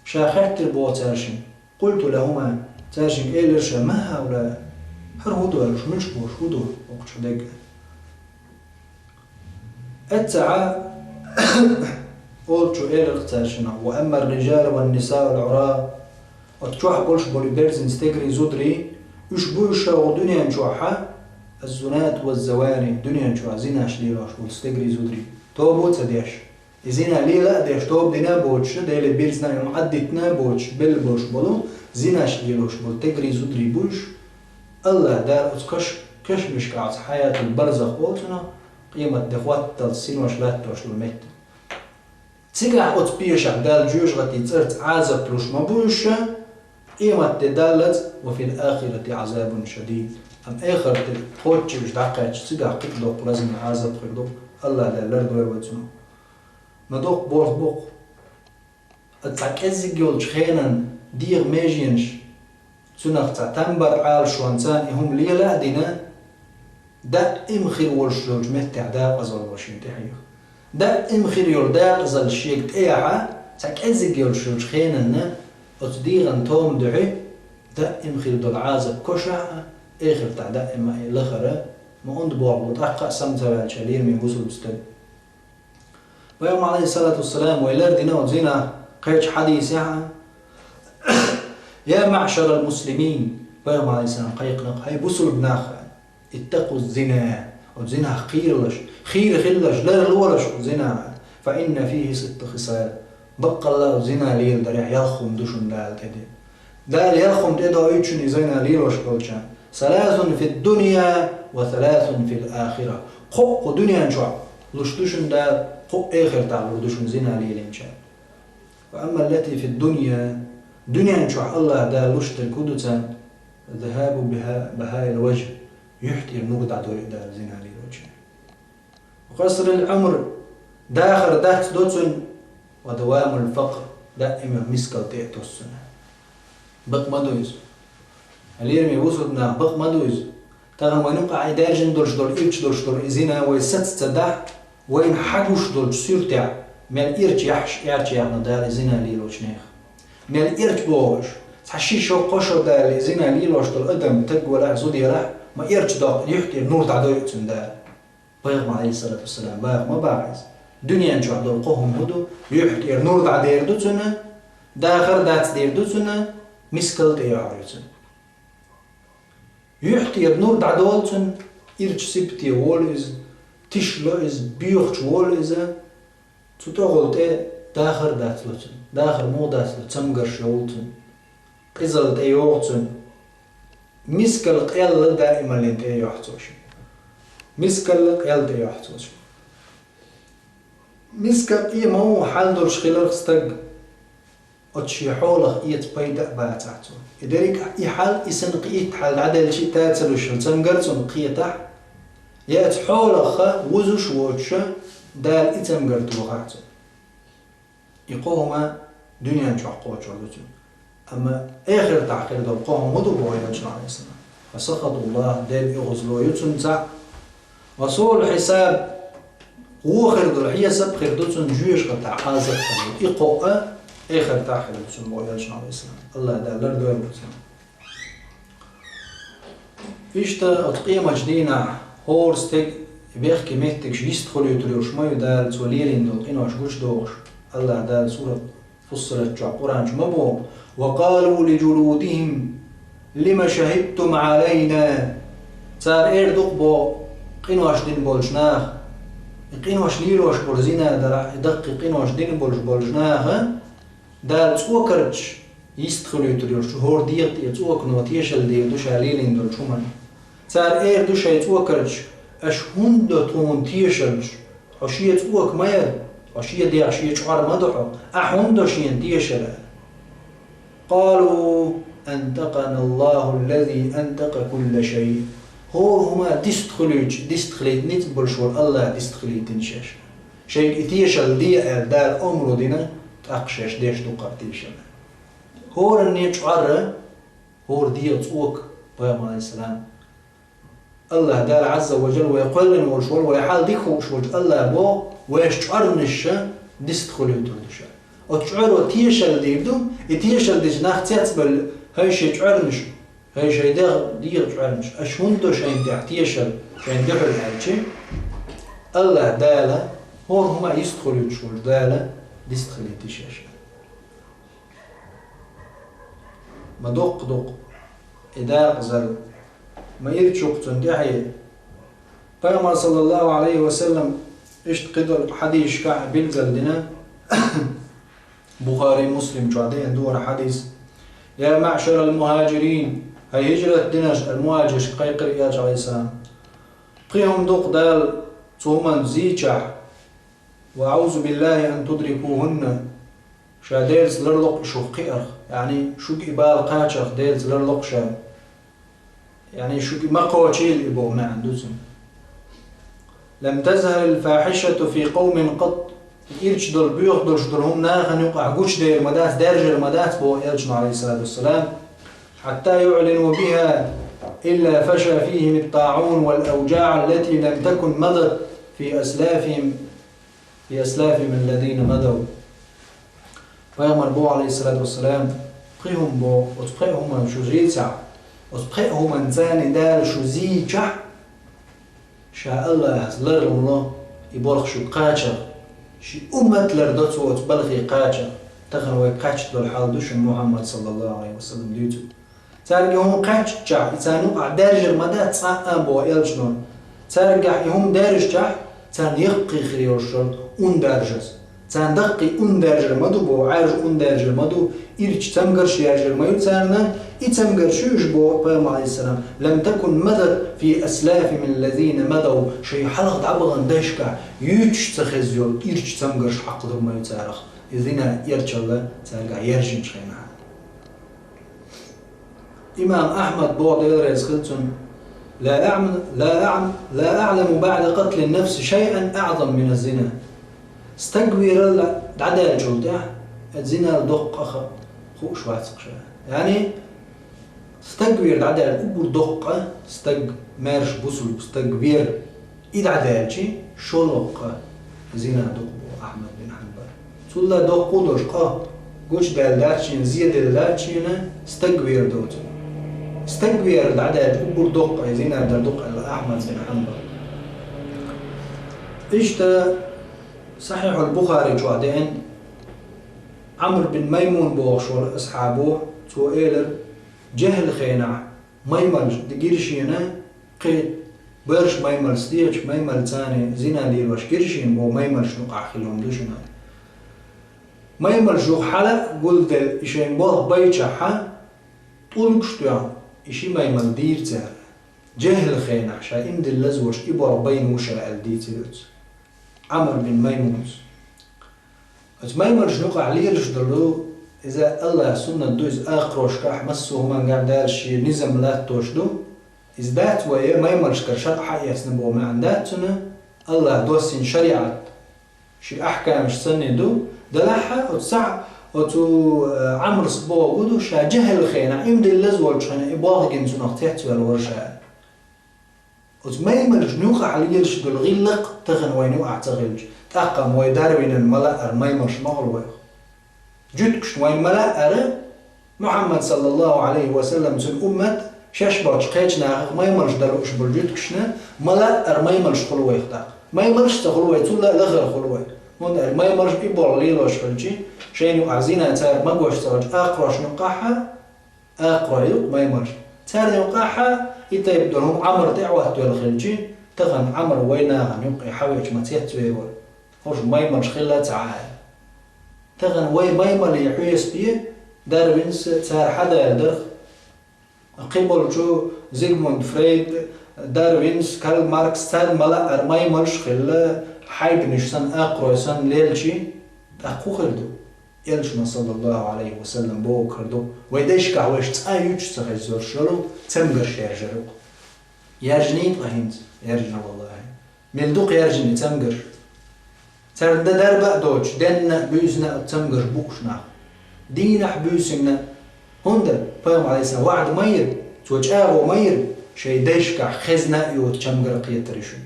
Ша хаьттира, боху, цаьршинга. «قلت لهما», цаьршинга элира ша: «ما هؤلاء؟» ХӀара хӀун ду аьлла, муьлш бу, хӀун ду хӀокху чу дерг? Эццахь олучу элира цаьршинна: «وأما الرجال والنساء العراة». Оцу чохь болуш болу берзина стегарий, зударий, уьш бу уьш ша хӀокху дуьнен чохь «الزناة والزواني», дуьнен чохь зинаш лелош болу стегарий, зударий, тоба а ца деш. И зина лела а деш, тоба дина а боцуш, Деле бирзина а, Ӏаддитина а боцуш, белла болуш болу, зинаш лелош болу стегарий, зударий бу уьш. АллахӀ Дала оцу каш-, кешнашкахь, оцу хьаятул барзах боху цунах, къематде хӀотталц синош латтош долу меттиг. Цигахь оцу пешахь Дала жоьжахатин цӀарца Ӏазап луш ма бу уьш, къематде даллалц, «وفي الآخرة عذاب شديد». Амма эхарте кхоччуш дӀакхаьчча, цигахь кхин а доккха лазаме Ӏазап хир ду, АллахӀ Дала лардойла вай цунах. Ма доккха болх бу-кх. Цхьа кӀеззиг йолчу хенан дегӀан меженаш, цунах цхьа там бар Ӏалашонца и хӀума лела а дина, даим хир волуш йолчу меттехь дакъазалла шена тӀехьеха. Даим хир йолу дакъазалла шега тӀеяхьа, цхьа кӀеззиг йолуш йолчу хенанна оцу дегӀан тома дуьхьа даим хир долу Ӏазап кошахь а, эхартахь даим а и лахара, ма онда боху бу тӀаккха а сам ца ваьлча лераме бусулба стаг. Пайхамар, алейхиссалату вассалам, вай лардина оцу зина кхечу хьадисехь: «يا معشر المسلمين», Пайхамар, алейхиссалам, кхайкхина: «ХӀай бусулба нах, اتقوا الزنا», оцу зинах кхералаш, хийра хилалаш, ларлолаш оцу зинах. فإن فيه ست خصال. Баккъалла а зина леладарехь ялх хӀума ду шуна Дала тӀедеъна. Дала ялх хӀума тӀедоуьйту шуна и зина лелош болчарна. ثلاث في الدنيا وثلاث في الآخرة. Кхоъ кху дуьнен чохь луш ду шуна Дала, кхоъ эхартахь лур ду шуна зина лелийначарна. وأما التي في الدنيا, дуьнен чохь АллахӀа Дала луш дерг хӀун ду царна? ذهاب بها-، بهاء الوجه, юьхь тӀера нур дӀадойу Дала зина лелочарна. وقصر العمر, дахар дац до цуьнан, ودوام الفقر, даима мискал тӀе а тосу цуьнан. Бакъ ма ду иза. Лераме бусулба нах, бакъ ма ду иза. Тахана вайн юкъахь и даьржина долуш долу, ирча долуш долу и зина вай саца ца дахь, вайна хьагуш долчу суьртехь, мел ирча яхьаш, ирча яхна Дала и зина лелочу нехан. Мел ирча бохуш, цхьа ши шо, кхо шо Дала и зина лелош долу адам таг валахь, зуда ялахь, ма ирча доккху, юьхь тӀера нур дӀадойу цуьнан Дала. Пайхамар, алейхиссалату вассалам, баха ма баха иза. Дуьнен чохь долу кхо хӀума хӀун ду? Юьхь тӀера нур дӀадер ду цуьнан, дахар дац дер ду цуьнан, мискал тӀе йохьур ю цуьнан. Юьхь тӀера нур дӀадолу цуьнан, ирча сибате волу иза, тишло иза, боьхачу волу иза, цу тӀехула тӀе дахар дацло цуьнан. Дахар муха дацло? Цамгарш йовлу цуьнан. Къизалла тӀе йогӀу цуьнан. Мискал къелла даималлин тӀе йохьу цо шен. Мискал къелла тӀе йохьу цо шен. Мискал къе ма ву хьал долуш хиларх стаг, оцу шен хьолах эца пайда а бацахь цо. И дерриг а и хьал, и санна кхин итт хьал дӀаделчи а, тацалуш хила цамгар цунна кхетахь, я оцу хьолах вузуш воцуша Дала и цамгар тохахь цунна. И кхо хӀума дуьнен чохь кхочур ду цуьнан. Амма эхартахь хир долу кхо хӀума ду боху элчано, алейхиссалам. فسخط الله, Делан оьгӀазло ю цуьнан цхьаъ. وسوء الحساب, вон хир долу хьесап хир ду цуьнан, жоьжахатахь Ӏазап хир ду. И кхоъ а эхартахь хир ду цуьнан боху элчано, алейхиссалам. АллахӀ Дала лардойла цуьнан. Иштта оцу къематчу дийнахь хӀора стеган бехке меттигаш йистхуьлуьйтур йолуш ма ю Дала, цо лелийна долу къинош гучудохуш. АллахӀ Дала сурат Фуссилат чохь Къуръан чу ма боху: وقالوا لجلودهم لم شهدتم علينا. Цара эр ду-кх боху къинош дина болчу наха, и къинош лелош болу, зина дарахь, и даккхий къинош дина болуш болчу наха, Дала цӀокарчаш йистхуьлуьйтур йолуш, хӀора дегӀан тӀе цӀокано тешалла дийр ду ша лелийна долчу хӀуманна. Цара эр ду шайн цӀокарчаш: «Аша хӀунда до тхуна тешаллаш? Хьо шен цӀока ма яра, хьо шен дегӀ, шен чкъор ма ду хьо. Ахь хӀунда до шена тешалла?» قالوا أنطقنا الله الذي أنطق كل شيء. ХӀора хӀума дистхуьлуьйтуш, дистхилийта ницкъ болуш волу АллахӀа дистхилийтина шаьш. Шайга и тешалла де аьлла Дала омра дина, тӀаккха шаьш деш ду кхара тешалла. ХӀоранна чкъор, хӀора дегӀан цӀока, пайхамар, алейхиссалам, АллахӀ Дала Ӏазза ва Жалла вай кхоьллина волуш волу, вай хьал дика хууш волчу АллахӀа боху, вайша чкъорнаш дистхуьлуьйтур ду ша. Оцу чкъоро тешалла дийр ду, и тешалла дича нах цецбевлла: «ХӀай шайн чкъорнаш, хӀай шайн дегӀ, дегӀан чкъорнаш, аша хӀунда до шайна тӀехь тешалла, шайна дуьхьал?» аьлча, АллахӀ Дала хӀора хӀума йистхуьлуьйтуш волчу Дала дистхилийта шаьш. Ма доккха ду-кх и дакъазалла, ма ирча ю-кх цунна тӀаьхье. Пайхамар, саллаллаху алейхи ва саллам, иштта кхидолу хьадисашкахь билгалдина, Бухари, Муслим чохь деана ду хӀара хьадис: «Я маъшарал мухаджирин», хӀай хӀижрат динарш, ал-мухаджиршка кхайкхира элча, алейхиссалам. Пхи хӀума ду-кх Дала цу хӀуманна зийчахь, «وأعوذ بالله أن تدركوهن». Ша Делаца ларло-кх и шух кхиарх, яъни шуьга и бала кхачарх Делаца ларло-кх ша. Яъни шуьга и ма кхочийла и боху маьӀна ду цуьнан. «لم تظهر الفاحشة في قوم قط». Ирча долу, боьха долуш долу хӀума нахана юкъахь гучудер ма дац, даьржар ма дац, боху элчано, алейхиссалату вассалам, «حتى يعلنوا بها إلا فشى فيهم الطاعون والأوجاع التي لم تكن مضت في أسلافهم». «في أسلافهم الذين مضوا». Пайхамар боху, алейхиссалату вассалам, пхи хӀума боху, оцу пхи хӀуманна шу зийцахь, оцу пхи хӀуманна царна Дала шу зийчахь, ша АллахӀаца ларло и болх шуьга кхачарх, шен уммат лардо цо оцу балхе кхачарх, тахана вай кхаччалц долу хьал ду шуна, Мухьаммад, саллаллаху алейхи ва саллам, дуьйцург. Цаьрга и хӀума кхаьччахь, и царна юкъахь даьржар ма дац цкъа а, боху элчано. Цаьргахь и хӀума даьржичахь, царна яккхий хир йолуш йолу, ун даржаза. Царна даккхий ун даржар ма ду бо, Ӏаьржа ун даржар ма ду, ирча цамгарш яржар ма ю царна, и цамгарш ю уж бо, пайхамар алейхиссалам, «لم تكن مضت في أسلافهم الذين مضوا», шоай хьалха дӀабахана дайшкахь юьйцуш ца хеза йолу ирча цамгарш хьакхалур ма ю царах, и зина ярчалла цаьргахь яржинчу хенахь. Имам Ахьмад боху, Дела реза хила цунна: «لا أعم-، لا أعم-، لا أعلم بعد قتل النفس شيئا أعظم من الزنا». Стаг верал дӀадаьллачул тӀаьхьа, зинал доккха а хууш вац-кх ша. Яъни, стаг вер дӀадаьлла уггар доккха, стаг, маьрша бусулба стаг вер, и дӀадаьлча, шолгӀа къа зина ду-кх боху Ахьмад бин Хьанбал. Цул а доккха долуш къа гучудаьлла дац шена, зеделла дац шена, стаг вер доцург. Стаг вер дӀадаьлча уггар доккха зина дар ду-кх аьлла Ахьмад бин Хьанбал. Иштта Сахьихьул Бухари чохь деана, Ӏамр бин Маймун бохуш волу асхьабо, цо элира: «Жехьил хенахь маймалш гира шена, кхин барш маймалш дехча, маймалш царна зина лелош гира шена боху, маймалшна юкъахь хилла хӀума ду шуна». Маймалш юха хьала а гулделла, и шайн болх байчахьа, тӀулгаш тоьхна, и ши маймал дийра цара. Жехьил хенахь ша иман дилла лазош и болх байна ву ша аьлла дийцира оцу Ӏамр бин Маймунца. Оцу маймалшна юкъахь лелаш долу, иза Аллахьан суннат ду, иза акхарошкахь, массо а хӀумангахь Дала шен низам латтош ду. Иза дац вай маймалшкара шарӀ хьаэцна боху маьӀна дац цуьнан, Аллахьа доссийна шариӀат шен ахькамаш санна ду, делахь а оцу сахь-, оцу, э, Ӏамрас бохург ду, ша жехьил хенахь, иман дилла лаза волчу хенахь и болх гина цунах цецваьлла вара ша. Оцу маймалшна юкъахь лелаш долу гӀиллакх тахана вайна юкъахь ца хилча, тӀаккха-м вай Дарвинан ма лаьара маймалш ма хуьлу вайх. Жуьгташна вайна ма лаьара, Мухьаммад, саллаллаху Ӏалайхи ва саллам, цуьнан уммат шаьш болчу кхечу нахах маймалш дан лууш болу жуьгташна ма лаьара маймалш хуьлу вайх тӀаккха. Маймалш а ца хуьлу вай, цул а лахара хуьлу вай. ХӀунда аьлча маймалш и болх лелош хилча, шайна юкъахь зина цара магош ца хилча, акхарошна юкъахь а, акхарой ю-кх маймалш. Царна юкъахь а и тайпа долу хӀума Ӏамр тӀе а хӀоттавелла хилча, тахана Ӏамр вай нахана юккъе хьавеача ма цецвер вара. ХӀорш маймалш хилла а ца Ӏа аьлла. Тахана вай маймале хьесап е, Дарвинс цара хьадала дарх, кхин болчу Зигмунд Фрейд, Дарвинс, Карл Маркс, царна ма лаьара маймалш а хилла, хьайбанаш санна, акхарой санна лелча, тӀаккха хӀун хир ду? Элчано, саллаллаху Ӏалайхи ва саллам, бохург хир ду, вай дайшкахь вайша цкъа а юьйцуш ца хезаш йолу цамгарш яржар ю-кх. Яржаний ткъа хӀинца? Яржина, валлахӀи. Мел дукха яржина и цамгарш? Царна дан дарба а доцуш, денна а, буьйсанна а цамгарш бууш нах. Дийнахь а, буьйсанна а. ХӀунда пайхамар, Ӏалайхиссалам, ваӀда ма йира, цо чӀагӀо ма йира, шайн дайшкахь хезна а йоцу цамгар кхетар ю шуна.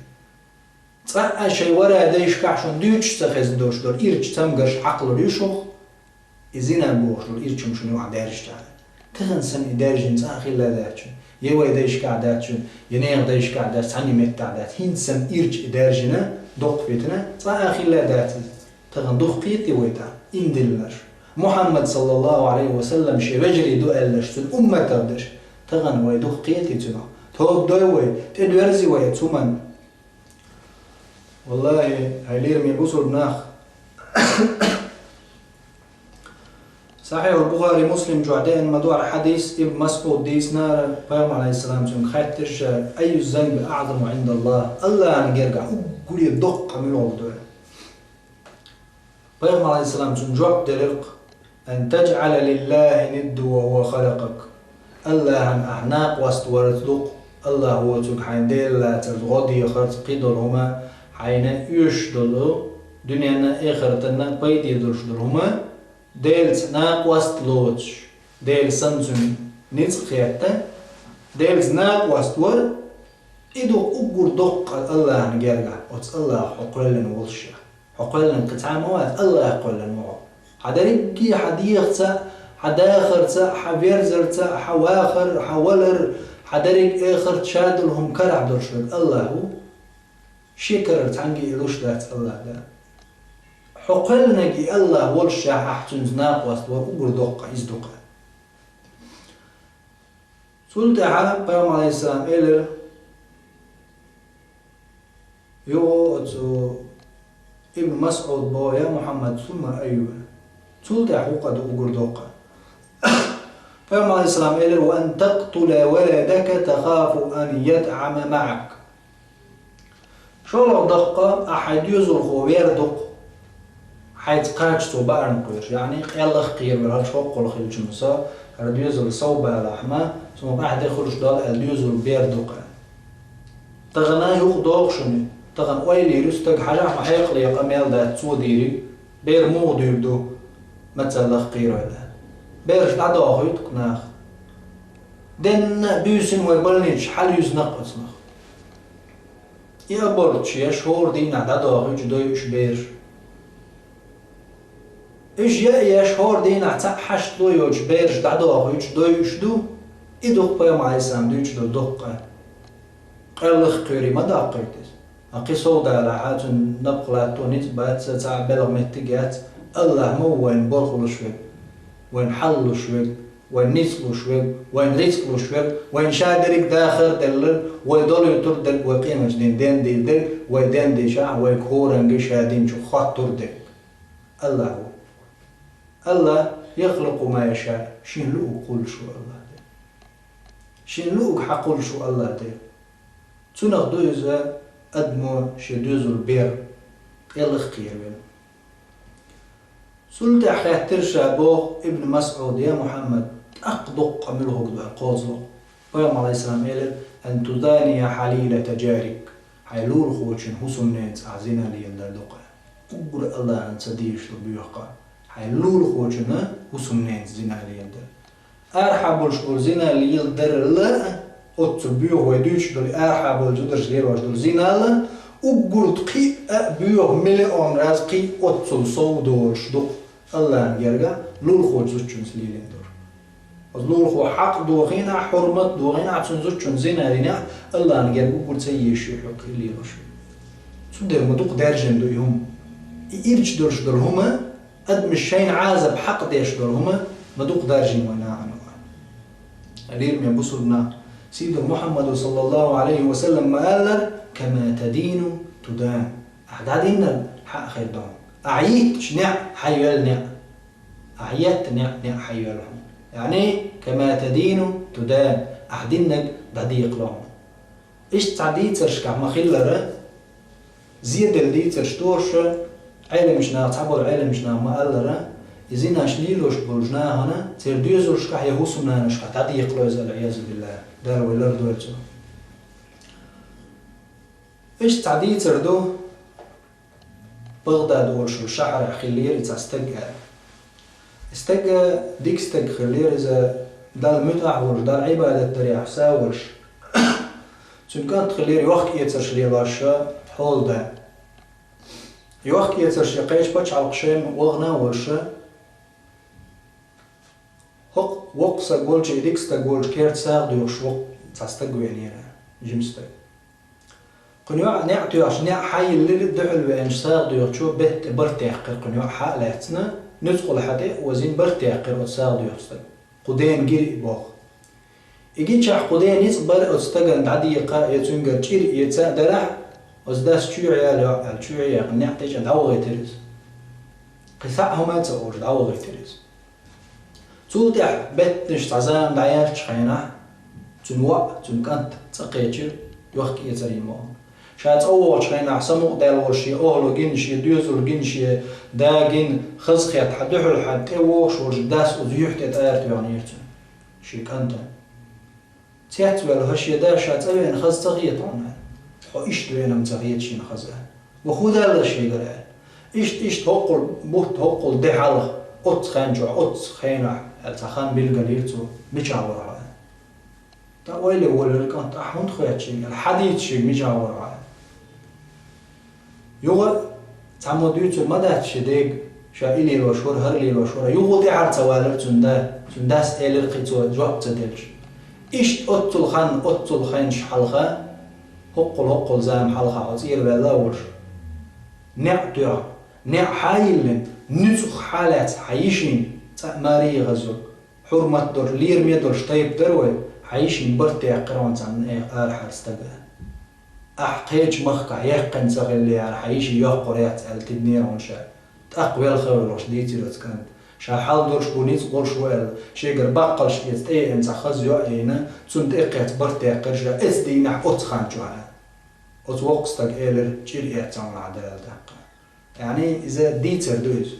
Цкъа а шайн вара дайшкахь шуна дуьйцуш ца хезна долуш долу ирча цамгарш хьакхалур ю шух, и зина бохуш долу ирча хӀума шуна юкъахь даьржича. Тахана санна и даьржина цкъа а хилла дац шуна. Я вай дайшкахь дац шуна, я нехан дайшкахь дац, цхьанна меттехь дац. ХӀинца санна ирча и даьржина, доккха фитна, цкъа а хилла дац иза. Тахана дукха кхетий вай тӀаккха, иман диллинарш? Мухьаммад, саллаллаху Ӏалайхи ва саллам, шен вежарий ду аьлларш, цуьнан умматах дерш. Тахана вай дукха кхетий цунах? Тоба дой вай, тӀедоьрзи вай оцу хӀуманна? ВаллахӀи, хьай лераме бусулба нах. Сахьихьул Бухари, Муслим чохь деана ма ду хьадис, Ибн МасӀуда дийцинера, пайхамар, Ӏалайхиссалам, цуьнга хаьттира ша: «Айю занби аӀзаму Ӏиндаллахь?» Аллахьан гергахь уггаре доккха къа мила гӀуллакх ду? Пайхамар, Ӏалайхиссалам, цунна жоп делира-кх: «Ан таджӀала лиллахи ниддан ва хӀува халакъак». Аллахьан ахь накъост вар ду-кх, Аллахь воцург хьайна Дела лацарца, гӀо дехарца, кхидолу хӀума, хьайна оьшуш долу, дуьненна а, эхартанна а пайде долуш долу хӀума, Делаца накъост лоцуш, Дела санна цуьнан ницкъ хетта, Делаца накъост вар, и ду-кх уггар доккха къа Аллахьан гергахь, оцу Аллахьа хьо кхоьллина волуш. Хьо кхоьллина кхин цхьа а ма вац, Аллахьа кхоьллина ву хьо. Хьан дерриге, хьан дехарца а, хьан дахарца а, хьан верзарца а, хьан вахар, хьан валар, хьан дерриг а, эхарт а, ша долу хӀума карахь долуш верг Аллахь ву. Шен карара цхьаьнгге а луш дац Аллахь Дала. Хьо кхоьллинарг и Аллахь волуш, ахь цуьнца накъост вар уггар доккха къа, иза доккха къа. Цул тӀаьхьа пайхамар, Ӏалайхиссалам, элира: «Юха оцу Ибн МасӀуда боху: «Я Мухьаммад, сумма айю?» Цул тӀаьхьа хӀун къа ду уггар доккха? Пайхамар, алейхиссалам, элира: «Ва ан такътула валадака тахафу ан ятӀама маӀак». ШолгӀа доккха, ахь хьайн доьзалхо вер ду-кх, хьайца кхача цо баарна кхоьруш, яъни къеллах кхеравелла, хӀара хӀоккхул хилча-м со, хӀара доьзал сов балахь-м, цунах ахь де хуьлуш долу аьлла доьзал бер ду-кх. Тахана юкъа догӀу шуна, тахана ойла йийр ю стаг, хьажахь, ма хьекъале къамел дац цо дийриг, бер муха дуьйр ду, мацаллах кхеравелла. Бераш дӀадохуьйту-кх наха. Денна а буьйсина вай больницаш хьалаюьзна-кх оцунах. И аборташ еш, хӀора дийнахь дӀадохуьйтуш дойуш бераш. Уьш яа еш, хӀора дийнахь цхьаъ хьашт ло йоцуш бераш дӀадохуьйтуш дойуш ду, и ду-кх Пайхамар, алейхиссалам, дуьйцуш долу доккха къа. Къеллах кхоьрий ма даккхийта иза. Ткъа кхин сов далахь, цуьнан напха латто ницкъ бац, цхьа белхан меттиг яц, АллахӀ ма ву вайна болх луш верг, вайна хьал луш верг, вайна ницкъ луш верг, вайна рицкъ луш верг, вайна ша дерриг дахар а делларг, вай долуьйтур дерг, вай къематдийнахь денна дийр дерг, вай денна дийшахь, вайга хӀоранга ша динчух хоттур дерг. АллахӀ ву. АллахӀ: «Яхлукъу ма яшаъ», шена луург кхуллуш ву АллахӀ дерг. Шена луург хьакхуллуш ву АллахӀ дерг. Цунах ду иза адамо шен доьзал бер, къеллах кхеравелла. Цул тӀаьхьа хаьттира ша, боху Ибн МасӀуда: «Я Мухьаммад, тӀаккха доккха къа муьлхарг ду?» аьлла кхозлагӀа. Пайхамар, алейхиссалам, элира: «Ан тузания хьалилата джарик». Хьайн лулахочун хӀусамненца ахь зина леладар ду-кх. Уггар АллахӀана ца дезаш ду боьха къа, хьайн лулахочун хӀусамненца зина леладар. Арахьа болуш болу зина леладарал а, оццул боьха вай дуьйцуш долу арахьа болчу зударша лелош долу зинал а, уггар кхин а боьха миллион раз кхин а оццул сов долуш ду-кх АллахӀан гергахь лулахочу зудчуьнца лелийна долуш. Оцу лулахо хьакъ дохийна, хьурмат дохийна, цуьнан зудчунна зина дина, АллахӀан герга уггар ца езаш ю хьо кхин а лелош. Цундела ма дукха даьржина ду и хӀума. И ирча долуш долу хӀума, адамаш шайна Ӏазап хьакъ деш долу хӀума ма дукха даржийна вайн нахана ван. Лераме бусулба нах, сийдолу Мухьаммада, саллаллаху алейхи ва саллам, ма-аллара: «Кама тадину тудан». Ахь дӀадиннарг хьан а хир ду хьуна. Ахь йитташ неӀ хьан йоьлла неӀ. Ахь етта неӀ, неӀ хьан йоьлла хьуна. Яъни, «Кама тадину тудан», ахь диннарг дӀадекъало хьуна. Иштта цхьа дийцаршкахь ма-хиллара, зеделла дийцарш тоша, Ӏеламчу наха, цхьаболу Ӏеламчу наха ма-аллара, и зинаш лелош болчу нахана церан доьзалшкахь я хӀусамнанашкахь дӀадекъало иза, валӀиязу биллахӀ, Дала вай лардойла цунах. Иштта цхьа дийцар ду, БагӀдад олуш йолу шахьарахь хиллера и цхьа стаг аьлла. И стаг дика стаг хиллера, иза Далла муьтӀахь волуш, Далла Ӏибадат дарехь са волуш. Цуьнан кӀант хиллера йохк-эцарш лелош хьолада. Йохк-эцарш я кхечу пачхьалкхашка вахана а волуш, хӀокху воккха стаг волчу, и дика стаг волчу керта сагӀа доьхуш воккха цхьа стаг веанера, жима стаг. Кхуьнан йоӀ неӀ тоьхча, неӀ хьайиллира, дуьхьал веанчу сагӀа доьхучо бетта тӀе барт яьккхира, кхуьнан йоӀ хьа а лаьцна, нуьцкъала хьа тӀе а озийна барт яьккхира оцу сагӀа доьхучу стага. Кху дена гира и боху. И гичахь кху ден ницкъ бара оцу стагана дӀадекъа а, я цуьнгара чӀир а эца а дарахь, оцу дас чоьхьа яла йоӀ аьлла, чоьхьа яьккхина неӀ тӀечӀа дӀавахийтира иза. Кхин схьа а хӀума а ца олуш, дӀавахийтира иза. Цул тӀаьхьа беттанаш цхьа зама дӀаяьллачу хенахь, цуьнан воӀ, цуьнан кӀант цӀа кхечира, йохк-эцар йина вахана. Ша цӀа вогӀучу хенахь, самукъадаьлла волуш шен охӀла гина, шен доьзал гина, шен да гина, хазахетта хьан дуьхьал хьан тӀе вогӀуш волчу дас оцу юьхь тӀе тӀара тоьхнера цуьнан, шен кӀантана. Цецваьлла, хӀан, шен да ша цӀа веана хаза ца хета хьуна? Хьо иштта веана-м ца хета шена хаза. Ва хӀун даьлла шегара? Иштта, иштта хӀоккхул бутт, хӀоккхул де хьалха, оццу хенчохь, оццу хенахь, аьлла, цхьа хан билгалйира цо, мичахь вара хьо аьлла. ТӀаккха ойла воллира кӀант, ахь хӀунда хоьтту шега аьлла, хьан дийца шега мичахь вара хьо аьлла. Юха цхьаммо дуьйцур ма дац шен дега, ша и лелош вара, хӀара лелош вара. Юха тӀаьхьара ца валара цуьнан да. Цуьнан дас элира кхин цо жоп ца делча. Иштта оццул хан, оццул хенаш хьалха, хӀоккхул-хӀоккхул зама хьалха хьо цӀера ваьлла а волуш, неӀ тоьхна, неӀ хьа а йиллина, нуьцкъах хьа а лаьцна хьан йишин цӀа а маре язйо, хьурмат долуш, лераме долуш тайпа дара вай, хьан йишин барт яьккхира хьуна цхьана нехан арахьара стага. Ахь кхечу махкахь яьккхина ца хиллехьара, хьан йиша йоккхур яц аьлла тидинера хьуна ша. ТӀаккха велха а велахь дийцира оцу кӀанта. Ша хьал долуш бу, ницкъ болуш ву аьлла, шегара баккхалш эца тӀе еана цхьа хаза йоӀ а йина, цунна тӀе а кхетта барт даьккхира ша оцу дийнахь оцу хан чохь. Оцу воккхачу стага элира: «ЧӀир эцна ахь Дала тӀаккха». Яъни иза дийцар ду иза.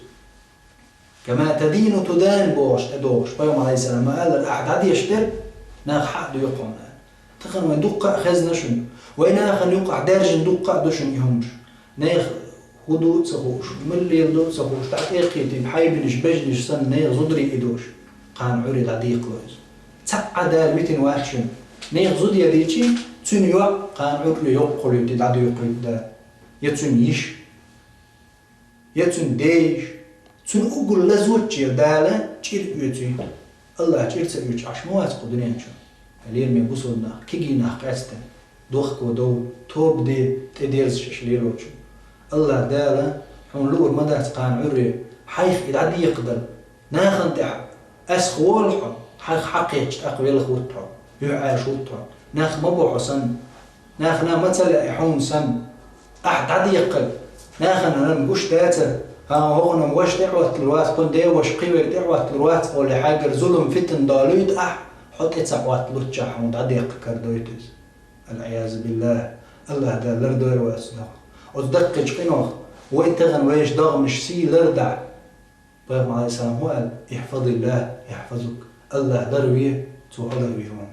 «Кама тадину тудан», бохуш, тӀедогӀуш. Пайхамар, алейхиссалам, ма-аллара, ахь дӀадеш дерг нах хьа а дуьйху хьуна. Тахана вайн дуккха а хезна шуна. Вайн нахана юкъахь даьржина дуккха а ду шуна и хӀумаш. Нехан хӀун ду а ца хууш, мила леладо а ца хууш, дӀатӀекхийтина хьайбанаш, бежнаш санна, нехан зударий идош, кхана Ӏуьйре дӀадекхало иза. Цхьа а Дала витина вац шуна. Нехан зуда ян дийчи, цуьнан йоӀ кхана Ӏуьйре йоккхуьйтий, дӀадуьйхуьйтий Дала. Я цуьнан йиша. Я цуьнан дейиша, цуьнан уггар лазоччера Дала чӀир оьцуьйту. Аллах чӀир ца оьцуш Ӏаш ма вац кху дуьнен чу. Лераме бусулба нах, кегий нах къаьстина, дохко дов, тоба де, тӀедерза шаьш лелочун. Аллах Дала хьуна луур ма дац кхана Ӏуьйре, хьайх и дӀадекхадар. Нахана тӀехь аьсха волу хьо, хьайх хьакхетча тӀаккха велха вутту хьо, юьхьӀаьржа вутту хьо. Нах ма бо хьо санна. Нахана ма ца лаьа хьуна санна. Ахь дӀадеккхарг нахана гуш дацара. ХӀан, хӀокхунна ваша тӀе Ӏотталур вац, кхунна ден ваша кхин верг тӀе Ӏотталур вац олий, хьайгара зулам, фитна долуьйту ахь, хьо тӀе ца Ӏотталуччохь хьуна дӀадеккхарг дойту иза. Алъязу биллахӀ. Аллах Дала лардойла вай оцу дагӀмах. Оцу даккхийчу къинойх вай тахана вешан догӀмаш сий лардан. Пайхамар, алейхиссалам, хӀун аьлла: «Ихьфазиллах, яхьфазук». Аллах ларве, цо хьо ларвийр ву.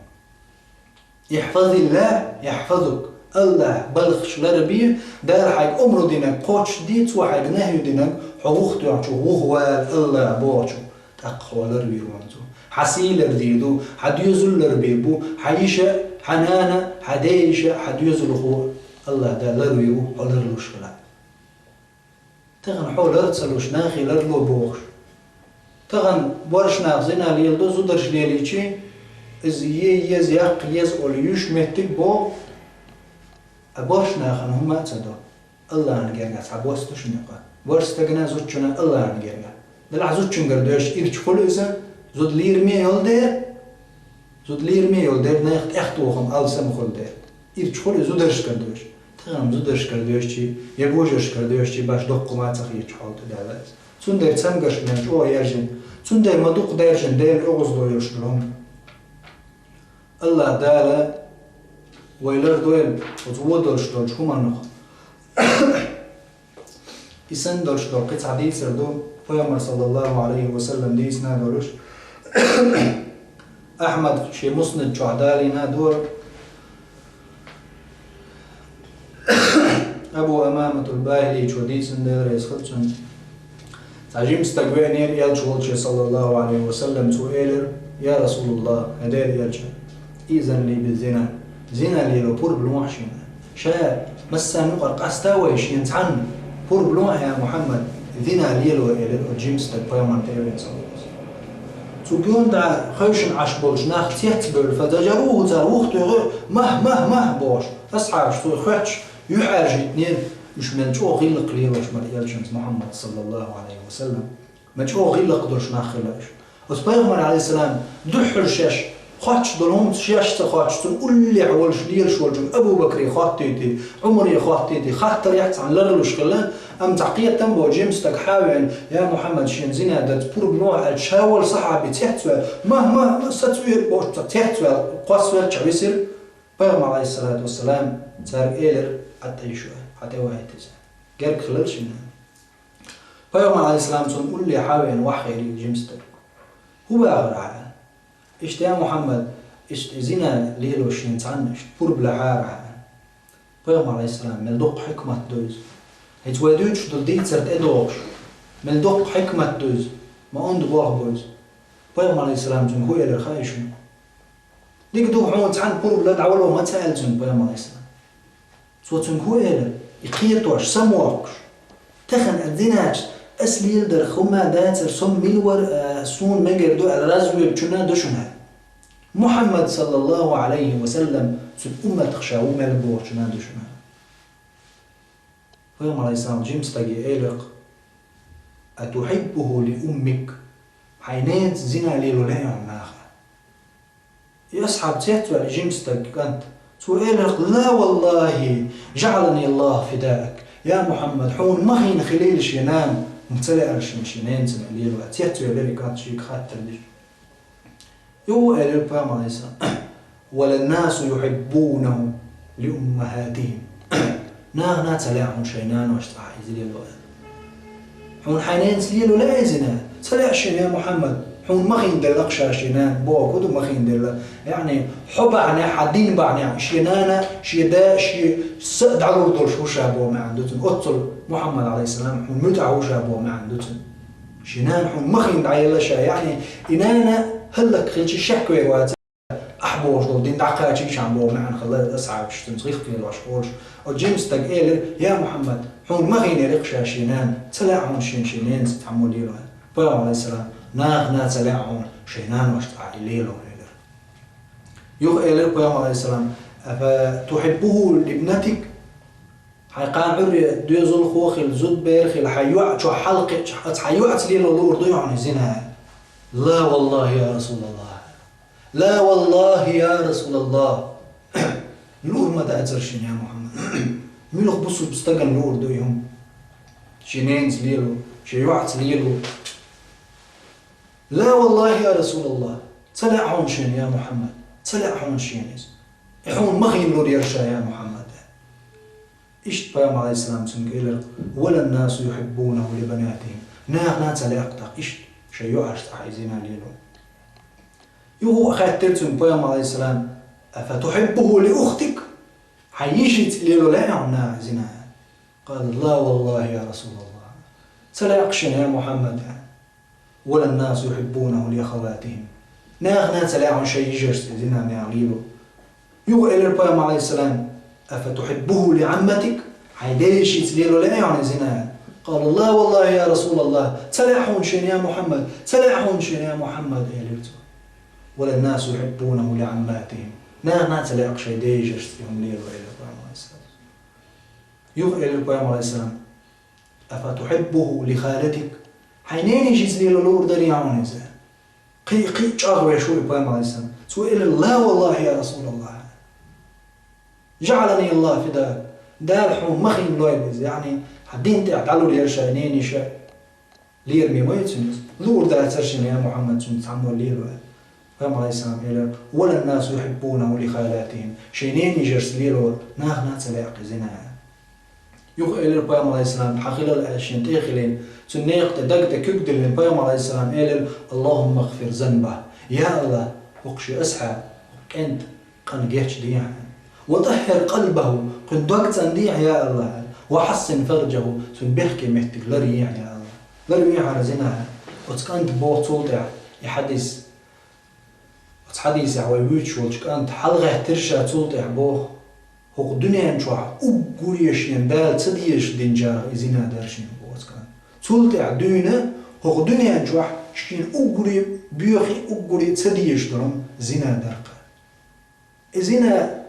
«Ихьфазиллах, яхьфазук». Аллах балхаш ларбе, Дала хьайга омра динарг кхочушде, цо хьайга нахӀю динарг хьо вухатоьхначух вухавала Аллах бохучух, тӀаккха хьо ларвийр ву цо. Хьан сий лардийр ду, хьан доьзал ларбийр бу, хьан йиша, хьан нана, хьан ден йиша, хьан доьзалхо. Аллах Дала ларвийр ву, хьо ларлуш хилахь. Тахана хьо лар ца луш, нахе ларло бохуш. Тахана боьрша нах зина леладо, зударш лелийчи, иза е еза, яккха еза олу юьш меттиг боху. Ткъа боьрша нахана хӀумма а ца до. Аллахьан гергахь цхьа бос ду шуна юкъа. Боьрша стагана, зудчунна Аллахьан гергахь. Делахь зудчуьнгара доьшуш ирча хуьлу иза, зуда лийраме йолу дела, зуда лийраме йолу дела, нехан тӀехтохам алсам хуьлу дела. Ирча хуьлу иза зударшкара доьшуш. Тахана зударшкара доьшучий, я божаршкара доьшучий баш доккха ма ца хеташ хьолта даьлла иза. Цундела цамгарш мел чӀогӀа яьржина. Цундела ма дукха даьржина Дела оьгӀазло йолуш долу хӀума. Аллах Дала вай лардойла оцу вон долуш долчу хӀуманах. И санна долуш долу кхин цхьа дийцар ду, Пайхамар, саллаллаху алейхи ва саллам, дийцина долуш. Ахьмад шен Муснад чохь далийна долу. Абу Амаматул Бахиличо дийцина, Дела реза хуьлда цунна. Цхьа жима стаг веанера элча волчу, саллаллаху алейхи ва саллам, цо элира: «Я Расулуллах, хӀай Делан элча, изан ли би зина, зина лело пурба лохьа шена. Ша массарна юкъара къаста вай шена цхьанна, пурба лохьа, я Мухьаммад, зина лело», — элира оцу жима стага Пайхамарна тӀе а веана, саллаллаху алейхи ва саллам. Цу гонна дӀа хевшина Ӏаш болчу нах цецбевлла, фа зажаруху, цара вухатоьхира, мах, мах, мах бохуш, асхьабаш цо хоьттуш, юьхьӀаьржийтинера, уьш мел чӀогӀа гӀиллакх лелош бара элчанца Мухьаммад, саллаллаху алейхи ва саллам. Ма чӀогӀа гӀиллакх долуш нах хилла уьш. Оцу Пайхамар, алейхиссалам, дуьххьара шаьш хоттуш долу хӀума шаьш ца хоттуш, цунна уллехь волуш лелаш волчу Абу Бакре хоттуьйтий, Ӏумаре хоттуьйтий, хаттар яц цхьаьна ларлуш хилла, амма цхьа кхетам боцу жима стаг хьа а веана: «Я Мухьаммад, шена зина дарца пурба лохьа», — аьлча, ша волу сахьаби цецваьлла, «Ма, ма, ма, сацвийр», — бохуш, цецваьлла, кхоссавелча висира. Пайхамар, алейхиссалату вассалам, цаьрга элира: «Ӏад тӀе йиш ю, хьан тӀе вахийта иза. Герга хилла шена». Пайхамар, алейхиссалам, цунна улле хьа а веана, вахьхийрий жима стаг. «ХӀун бахара хьан?» «Иштта, я Мухьаммад, иштта и зина лелош шена цхьанна, иштта пурба лахьара хьан». Пайхамар, алейхиссалам, мел доккха хьикмат ду иза. ХӀинца вай дуьйцуш долу дийцар тӀедогӀуш, мел доккха хьикмат ду иза, ма онда болх бу иза. Пайхамар, алейхиссалам, цуьнга хӀун элира хаьий шуна? Дика ду хьуна цхьанна пурба лан, дӀавало ма ца аьлла цуьнга Пайхамар, алейхиссалам. Цо цуьнга хӀун элира? И кхетош, самохкуш. Тахана а зинача, ас леладарх хӀумма дацара, со мила вара, а, суна мегар ду аьлла, разведчунна ду шуна. Мухьаммад, саллаллаху алейхи ва саллам, цуьнан умматах ша ву мел бохучунна ду шуна. Пайхамар, алейхиссалам, жима стаге элира-кх: «Атухьиббуху ли уммик?» Хьайн ненаца зина лело лаьий хьуна наха? И асхьаб цецваьлла, жима стаг, кӀант, Цо элира: «Ла валлахи, жаӀалани Аллаху фидаак. Я Мухьаммад, хьуна ма хин хилийла шен нана, хӀума ца лаьара шен, шен ненацана лело». Цецвелира и кӀант шийга хаттар деш. Юха элира пайхамар Ӏалайхиссалам: «Валаннасу юхиббунаху лиуммахатихим». Наха ца лаьа хьуна шайн наношца Ӏа иза лело. Хьуна хьайн ненацана лело лаьа иза? Ца лаьа шена, я Мухьаммад. Хьуна ма хин делла ша шен нана, бохург ду ма хин делла. Яъни, хьо бахьанехь, хьан дин бахьанехь, шен нана, шен да, шен са а дӀалур долуш ву ша боху маьӀна ду цуьнан. Оццул Мухьаммад Ӏалайхиссалам хьуна муьтӀахь ву ша боху маьӀна ду цуьнан. Шен нана хьуна ма хин дӀаелла ша, яъни, и нана хӀаллакьхилча шек вер вац. Ахь бохуш долу дин дӀакхачийша боху маьӀна хилла асхьабаш цуьнца гӀиллакх лелош олуш. Оцу жима стага элира: «Я Мухьаммад, хьуна ма хийнера ша шен нана, ца лаьа хьуна шен, шен ненацана цхьаммо лело». Пайхамар Ӏалайхиссалам: «Наха ца лаьа хьуна шайн наношца Ӏа и лело», — элира. Юха элира пайхамар Ӏалайхиссалам: «Афа тухиббуху либнатик?» Хьайн кхана Ӏуьйре доьзалхо а хилла, зудбер а хилла, хьайн йоӀа чохь хьалакхиъча, оцу хьайн йоӀаца лело луур дуй хьуна иза? «Ла валлахи, я Расулаллах». «Ла валлахи, я Расулаллах». Луур ма дацара шена, я Мухьаммад. Муьлха бусулба стагана луур ду и хӀума? Шен ненацана лело, шен йоӀаца лело. «Ла валлахи, я Расулаллах». Ца лаьа хьуна шена, я Мухьаммад. Ца лаьа хьуна шена иза. И хьуна ма хин лур яра ша, я Мухьаммад. Иштта пайхамар Ӏалайхиссалам цуьнга элира: «Валаннасу юхиббунаху либанатихим». Наха ца лаьа-кх тӀаккха иштта шайн йоӀашца Ӏа и зина лело. Юха а хаьттира цуьнга пайхамар Ӏалайхиссалам: «Афа тухиббуху ли ухтик?» Хьайн йишица лело лаьа хьуна наха и зина? Къала: «Ла валлахи, я Расулаллах». Ца лаьа-кх шена, я Мухьаммад. «Валаннасу юхиббунаху ли ахаватихим». Наха ца лаьа хьуна шайн йижарца и зина наха лело. Юха элира пайхамар Ӏалайхиссалам: «Афа тухиббуху ли Ӏамматик?» Хьайн ден йишица лело лаьа хьуна и зина? Къала: «Ла валлахи, я Расулаллах». Ца лаьа хьуна шена, я Мухьаммад. Ца лаьа хьуна шена, я Мухьаммад, элира цо. «Валаннасу юхиббунаху ли Ӏамматихим». Наха ца лаьа-кх шайн ден йижарца и хӀума лело, элира пайхамар Ӏалайхиссалам. Юха элира пайхамар Ӏалайхиссалам: «Афа тухиббуху ли халатик?» Хьайн ненан йишица лело луур дарий хьуна иза? Кхин, кхин чӀагӀвеш ву и пайхамар Ӏалайхиссалам. Цо элира: «Ла валлахи, я Расулаллах. ЖаӀалани Аллаху фидаак. Дала хьуна ма хин лойла иза». Яъни, хьан дин тӀехь дӀалур яра шайн ненан йиша. Лераме ма ю цуьнан иза. Луур дацара шена, я Мухьаммад, цуьнца цхьаммо лело. Пайхамар Ӏалайхиссалам элира: «Валаннасу юхиббунаху ли халатихим». Шайн ненан йижарца лело наха ца лаьа-кх и зина. Юха элира пайхамар Ӏалайхиссалам, хьан хилал аьлла шен тӀе а хилийна, цуьнан некха тӀе, даг тӀе куьг диллина пайхамар Ӏалайхиссалам элира: «Аллахумма гӀфир занбаху». Я АллахӀ, хӀокху шен асхьа, хӀокху кӀентан къан геч дехьа. «Ва тӀаххир къалбаху», кхуьнан дог цӀандехьа, я АллахӀ. «Ва хьассин фарджаху», цуьнан бехке меттиг ларъехьа, я АллахӀ. Ларвехьара зина. Оцу кӀанта боху цул тӀаьхьа и хьадис. Оцу хьадисехь вай вуьйцуш волчу кӀанта хьалагӀаьттира ша цул тӀаьхьа боху: «ХӀокху дуьнен чохь уггаре шена Дала ца дезаш динчарах и зина дара шена», боху оцу кӀанта. Цул тӀаьхьа дуьйна хӀокху дуьнен чохь шена уггаре боьхий, уггаре ца дезаш долу зина дара-кх. И зина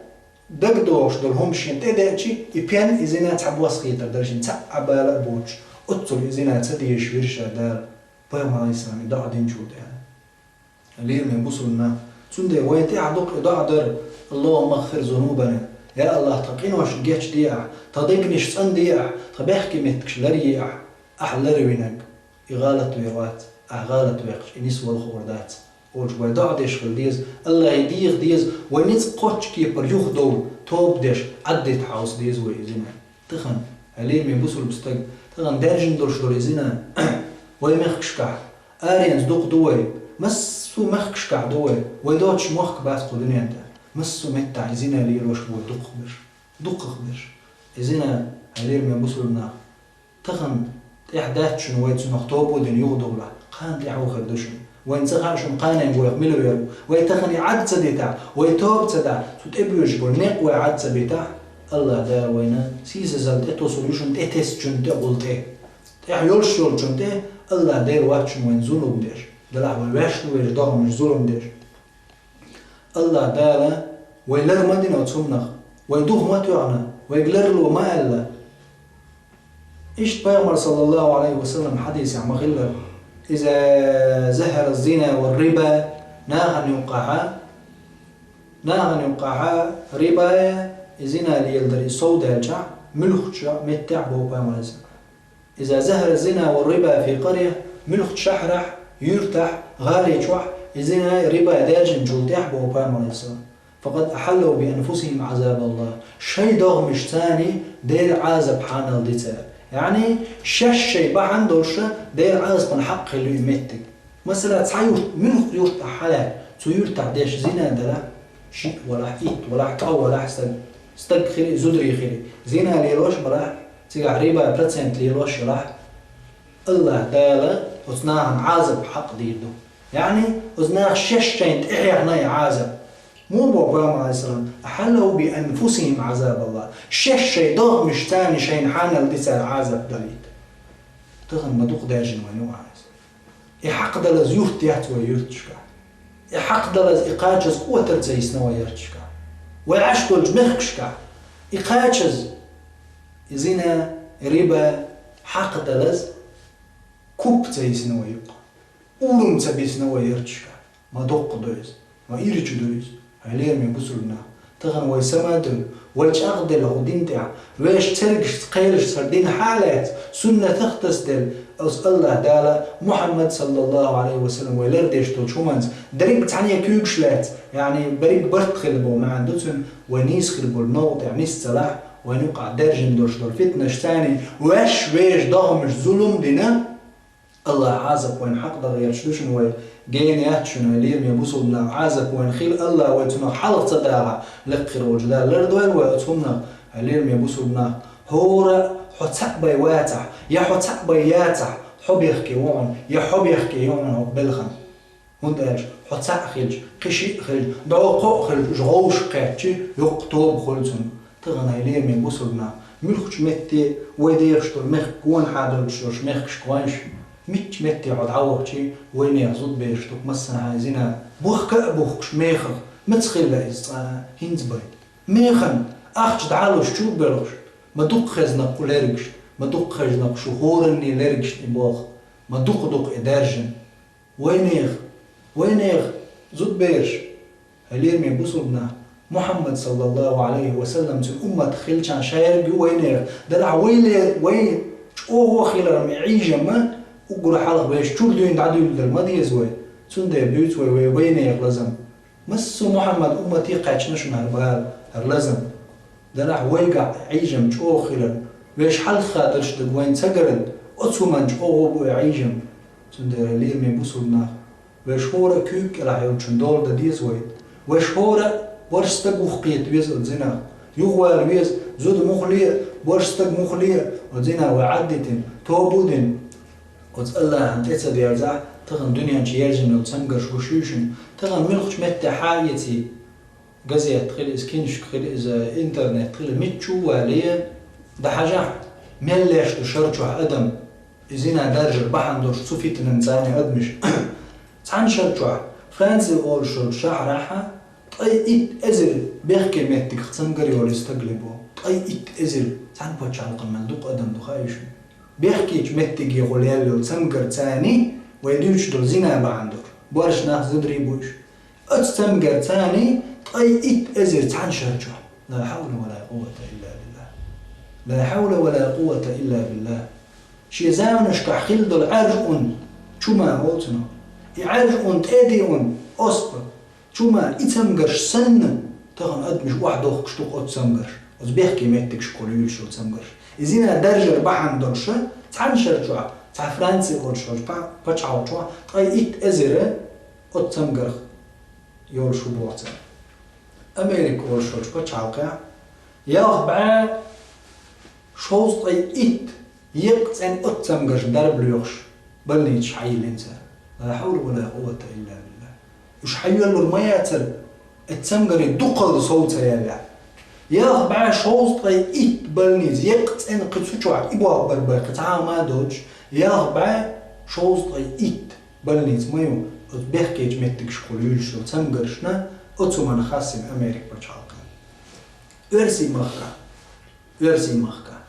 дагадогӀуш долу хӀума шена тӀедеъчи, и пен, и зина цхьабосса хетар дара шена, цхьа а бала а боцуш, оццул и зина ца дезаш вира ша Дала, пайхамар Ӏалайхиссалам и доӀа динчул тӀаьхьа. Лераме бусулба нах, цундела вайн тӀехь дукха и доӀа дара: «Аллахумма гӀфир зунубана». Я АллахӀ, тхан къиношна гечдехьа, тхан дегнаш цӀандехьа, тхан бехке меттигаш ларъехьа, ахь ларвинарг и гӀалат вер вац, ахь гӀалат ваьккхича, и нисвала хуур дац. Олуш вай доӀа деш хила деза, АллахӀе деха деза, вай ницкъ кхоччу кепара юхадовла, тоба деш, Ӏаддита хьовса деза вай и зина. Тахана, хьан лераме бусулба стаг, тахана даьржина долуш долу и зина вай мехкашкахь, аренца дукха ду вай, массо а мехкашкахь ду вай, вай доцуш мохк бац кху дуьнен тӀехь, массо а меттахь и зина лелош бу вай дукхахберш, дукхахберш. И зина, хьан лераме бусулба нах, тахана тӀехь дац шуна, вай цунах тоба а дина юхадовлахь, кхана тӀехь а хир ду шуна. Вайна ца хаьа шуна кханенга вайх мила вер ву. Вай тахана и Ӏад ца дитахь, вай тоба ца дахь, цу тӀебоьжуш болу некъ вай Ӏад ца битахь, АллахӀ Дала вайна сийсазалла тӀетосур ю шуна тӀетесначунна тӀе а гӀуллакхе. ТӀехь йолуш йолчунна тӀе АллахӀ Дела вац шуна вайна зулам деш, делахь вай ваьш ду вайша догӀмаш зулам деш. АллахӀ Дала вай лар ма дина оцу хӀуманах, вай дух ма тоьхна, вайга ларло ма аьлла. Иштта пайхамар, саллаллаху Ӏалайхи ва саллам, хьадисехь ма-хиллара: «Иза захара зина ва риба», нахана юккъахьа Нахана юккъахьа риба я, и зина леладар, и сов даьлча, муьлххача меттехь боху пайхамарас. Иза захара зина ва риба фи къаря, муьлххачу шахьарахь, юьртахь, гӀали чохь, и зина риба даьржинчул тӀаьхьа боху пайхамарас. Факъад ахьаллу би анфусихим Ӏазабаллах. Шайн догӀмашца Делан Ӏазап хьанал ди цара. Яъни, шаьш шайн бахьана долуш Делан Ӏазапан хьакъ хилла ю и меттиг. Масала, цхьа юрт, муьлхха юрт ахь хьалаьцча, цу юьртахь деш зина дара, шиъ валахь, итт валахь, ткъа валахь стаг, стаг хили, зударий хили, зина лелош балахь, цигахь риба процент лелош ялахь, Аллах Дала оцу нахана Ӏазап хьакъ дийр ду. Яъни, оцу наха шаьш шайна тӀехьехна и Ӏазап. Муха боху Пайхамар, алейхиссалам, «Ахьаллаху би анфусихим Ӏазабаллах». Шаьш шайн догӀмашца шайна хьанал ди цара Ӏазап далийта. Тахана ма дукха даьржина вайн ю Ӏазап. И хьакъ далаза юрт яц вай юьрташкахь. И хьакъ далаза, и кхачаза кӀотар ца йисна вай ярташкахь. Вай Ӏаш долчу мехкашкахь. И кхачаза, и зина, риба, хьакъ далаза куп ца йисна вай юккъе. Урам ца бисна вай ярташкахь. Ма доккха ду иза. Ма ирча ду иза. Хьай лераме бусулба нах. Тахана вай сама а дуьллу, вай чӀагӀделла хӀу дин тӀехь, вешан цергашца, кхелашца хӀара дин хьа а лаьцна, суннатах тасаделла, оцу Аллах Дала, Мухьаммад саллаллаху Ӏалайхи ва саллам вай лардеш долчу хӀуманца, дерриг цхьаьна куьйгаш лаьцна, яъни берриг барт хилла боху маьӀна ду цуьнан, вай нийса хир болу новкъа тӀехь нисцалахь, вайн юккъахь даьржина долуш долу фитнаш царний, ваьш вешан догӀмашна зулам дина, Аллах Ӏазап вайн хьакъ дан гӀерташ ду шуна вай. Гена яц шуна, хьай лераме бусулба нах, Ӏазап вайн хила, Аллах вай цунах хьалха ца даха, лекха хир волчу Дала лардойла вай оцу хӀуманах, хьай лераме бусулба нах. ХӀора хьо цхьаъ бен вацахь, я хьо цхьаъ бен яцахь, хьо бехке ву хьуна, я хьо бехке ю хьуна хӀокху белхана. ХӀунда аьлча хьо цхьаъ хилча, кхин шиъ хилча, дӀо кхоъ хилча, уьш гӀовшах кхаьччи, йоккха тоба хуьлу цунна. Тахана, хьай лераме бусулба нах, муьлххачу метте вай дехаш долу мехкан гонахьа долчу шуьш мехкашка гӀойша, мичча метте хьо дӀавахчи, вайнехан зудбераш ду-кх массанхьа зина. Бухка а бухкуш мехах, маца хилла иза цкъа а, хӀинца бен. Механа ахча дӀалуш чу а боьлхуш, ма дукха хезна-кх кху лергашна, ма дукха хезна-кх шу хӀоранне лергашна и болх, ма дукха ду-кх и даьржина. Вайнехан, вайнехан зудбераш, хьай лераме бусулба нах, Мухьаммад саллаллаху Ӏалайхи ва саллам цуьнан умматах хилчарна шайерг ю вайнехан. Делахь вай ле-, вай чӀогӀа хиларна и Ӏийжамма уггар хьалха вешан чуьра дуьйна дӀадуьллур ма деза вай. Цундела буьйцу вай, вай вайнехан лазам. Массо а Мухьаммад уммате кхаьчна шуна хӀара бала, хӀара лазам. Делахь вайгахь Ӏийжам чӀогӀа хиларна, вешан хьалха хадалш даг вайна ца гарна, оцу хӀуманна чӀогӀа бу и Ӏийжам. Цундела, лераме бусулба нах, вешан хӀора а куьйга кӀелахь йолчун дола дан деза вай. Вешан хӀора а борша стаг вухкхета веза оцу зинах. Юхавала веза, зуда муххале а, борша стаг муххале а, оцу зина вай Ӏаддитина, тоба а дина. Оцу Аллахьан тӀе ца дерзахь, тахана дуьнен чу ерзина йолу цамгарш гуш ю шуна. Тахана муьлххачу метте хьа а эций, газет хила иза, киншка хила иза, интернет хила, мичча а вале, дӀахьажахь, мел леш ду шар чохь адам, и зина даржар бахьана долуш цу фитнан царний адамаш. Цхьана шар чохь, Франция олуш йолчу шахьарахьа, ткъе итт эзар бехке меттигах цамгар йолу стаг ле бо. Ткъе итт эзар, цхьана пачхьалкхана мел дукха адам ду хаий шуна. Бехкечу меттигехула яьлла йолу цамгар царний, вай дуьйцуш долу зина бахьана долуш. Борша нах, зударий бу уьш. Оцу цамгар царний ткъе итт эзар цхьана шар чохь. Ла хьавла ва ла къуввата илла биллах. Ла хьавла ва ла къуввата илла биллах. Шен заманашкахь хилла долу Ӏаьржа ун, чума олу цунах. И Ӏаьржа ун, тӀеди ун, оспа, чума, и цамгарш санна, тахана адамаш охьадохкуш ду-кх оцу цамгарш. Оцу бехке меттигашкахула юьйлуш йолу цамгарш. И зина даржар бахьана долуш, цхьана шар чохь, цхьа Франция олуш йолчу па-, пачхьалкх чохь, ткъе итт эзар оцу цамгарх йолуш ву боху цара. Америка олуш йолчу пачхьалкхехь ялх бӀе шовзткъе итт еккъа цӀена оцу цамгаршна дарба лоьхуш больницаш хьайиллина цара. Ла хьавла ва ла къуввата илла биллах. Уьш хьайоьллур ма яцара, оцу цамгарийн дукхалла сов ца яьллехь. Ялх бӀе шовзткъе итт больница еккъа цӀена кхин цу чохь и болх бар бен кхин цхьа а ма доцуш, ялх бӀе шовзткъе итт больница ма ю, оцу бехкечу меттигашкахула юьйлуш йолу цамгаршна, оцу хӀуманна хассина Америка пачхьалкхана. Оьрсийн махкахь, Оьрсийн махкахь.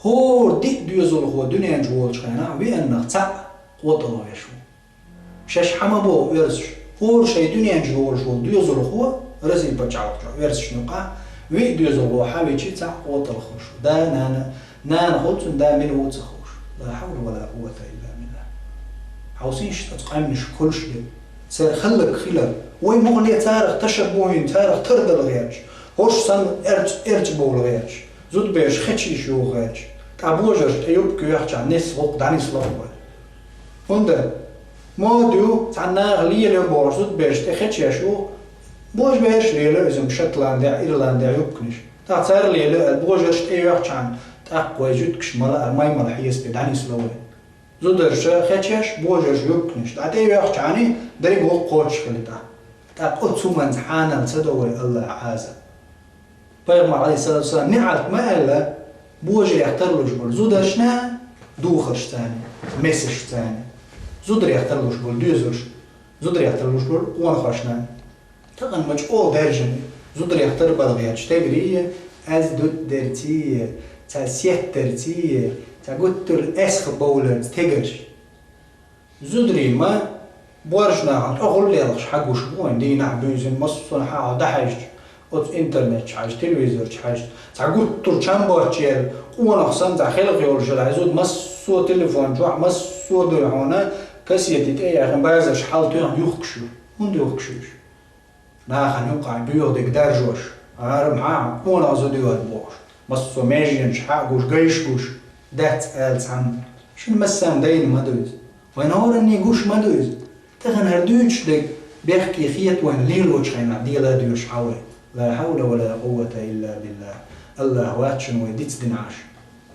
ХӀора диъ доьзалхо дуьнен чу волчу хенахь виъаннах цхьаъ къотӀалгӀеш ву. Шаьш хьан ма боху оьрсаш, ХӀора шайн дуьнен чу волуш волу доьзалхо, Россин пачхьалкх чохь оьрсашна юкъахь, виъ доьзалхо хьан вичи цхьаъ къотӀалхуш. Да, нана, нана хуьлу цуьнан, да мила ву ца хууш. Ла хьавла ва ла къуввата илла билла. Хьовсийша оцу къаьмнаш кхуьлуш де. Церан хӀаллак хилар. Вай мухале царах ташаббухӀ йина, царах тардала гӀерташ. ХӀорш санна эрча, эрча бовла гӀерташ. Зудабераш хечийша юха гӀерташ. ТӀаккха божарша тӀе юбка йоьхча нисса гӀуллакх дӀанисло вай. ХӀунда? Мода ю, цхьана наха лелайо бохуш зудабераш тӀе хечеш ву, божабераш лелайо иза Шотландехь, Ирландехь юбканаш. ТӀаккха цара лелайо аьлла, божарша тӀе йоьхча, тӀаккха вай жуьгташ мала а май мала хьесапе дӀанисло вай. Зударша хечеш, божарша юбканаш. ТӀаккха тӀе йоьхча, дерриг гӀуллакх кхочуш хили тӀаккха. ТӀаккха оцу хӀуманца хьанал ца до вай Аллахь Ӏазап. Пайхамар, Ӏалайхиссалату вассалам, неӀалт ма аьлла, божарех тарлуш болу зударшна, духаршца, месашца, зударех тарлуш болу доьзалш, зударех тарлуш болу къонахошна. Тахана ма чӀогӀа даьржина, зударех тарбала гӀерташ тегрий, аз дуддарций, цхьа сеттарций, цхьа гуттар а эсха бовларца тегарш. Зударий ма, боьрша нахана тӀехула лелхаш хьагуш бу вайн, дийнахь буьйсанна массо а хьагӀ дӀахьаьжча, оцу интернет чу хьаьжча, телевизор чу хьаьжча, цхьа гуттар а чам боцчеран, къонах санна цхьа хелха йолуш яра хьайн зуда, массо а телефон чохь, массо а дуй хьуна, кассети тӀе а яьхна, базарш хьалтоьхна юхкуш ю. ХӀунда юхкуш ю уьш? Нахана юкъахь боьха дерг даржош, гӀарам хьан къонах зуда йоьду бохуш, массо а меженаш хьагуш, гайш гуш, дац ала цхьамма. Шуна массарна дайна ма ду иза. Вайн хӀоранний гуш ма ду иза. Тахана хӀара дуьйцуш дерг бехке хета вайна лелочу хенахь дела а доьшу хьан вай. Ла хьавла ва ла къуввата илла билла. Аллахь вац шуна вай дицдина Ӏаш.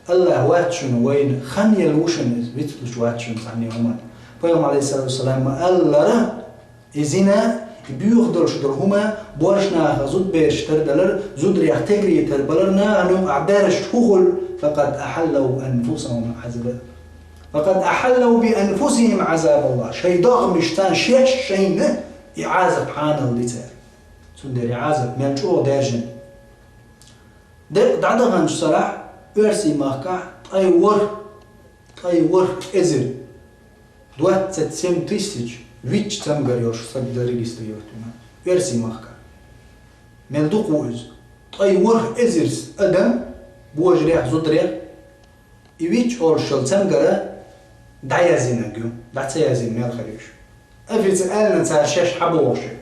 Аллахь вац шуна вайна хан елла ву шуна иза, вицлуш вац шуна цхьанне хӀуманна. Пайхамар, Ӏалайхиссалату вассалам, ма-аллара, и зина, и боьха долуш долу хӀума, боьрша нахах зудабераш тардалар, зударех тегрий тарбалар, нахана юкъахь даьржича хӀун хуьлу, факъад ахьаллаху анфусахум Ӏазаба. Факъад ахьаллаху би анфусихим Ӏазабаллахь. Шайн догӀмашца шаьш шайна и Ӏазап хьанал ди цара. Цундела и Ӏазап мел чӀогӀа даьржина. Декъа дӀадаханчу сарахь оьрсийн махкахь ткъе ворхӀ, ткъе ворхӀ эзар, двадцать семь тысяч, вичча цамгар йолуш стаг дан регистрировать вина оьрсийн махкахь. Мел дукха ву иза. Ткъе ворхӀ эзар адам, божарех, зударех, и вичча олуш йолу цамгар дӀаяздинарг ю, дӀа ца яздина мел хир ю уьш. Официально цара шаьш хьабохуш ю.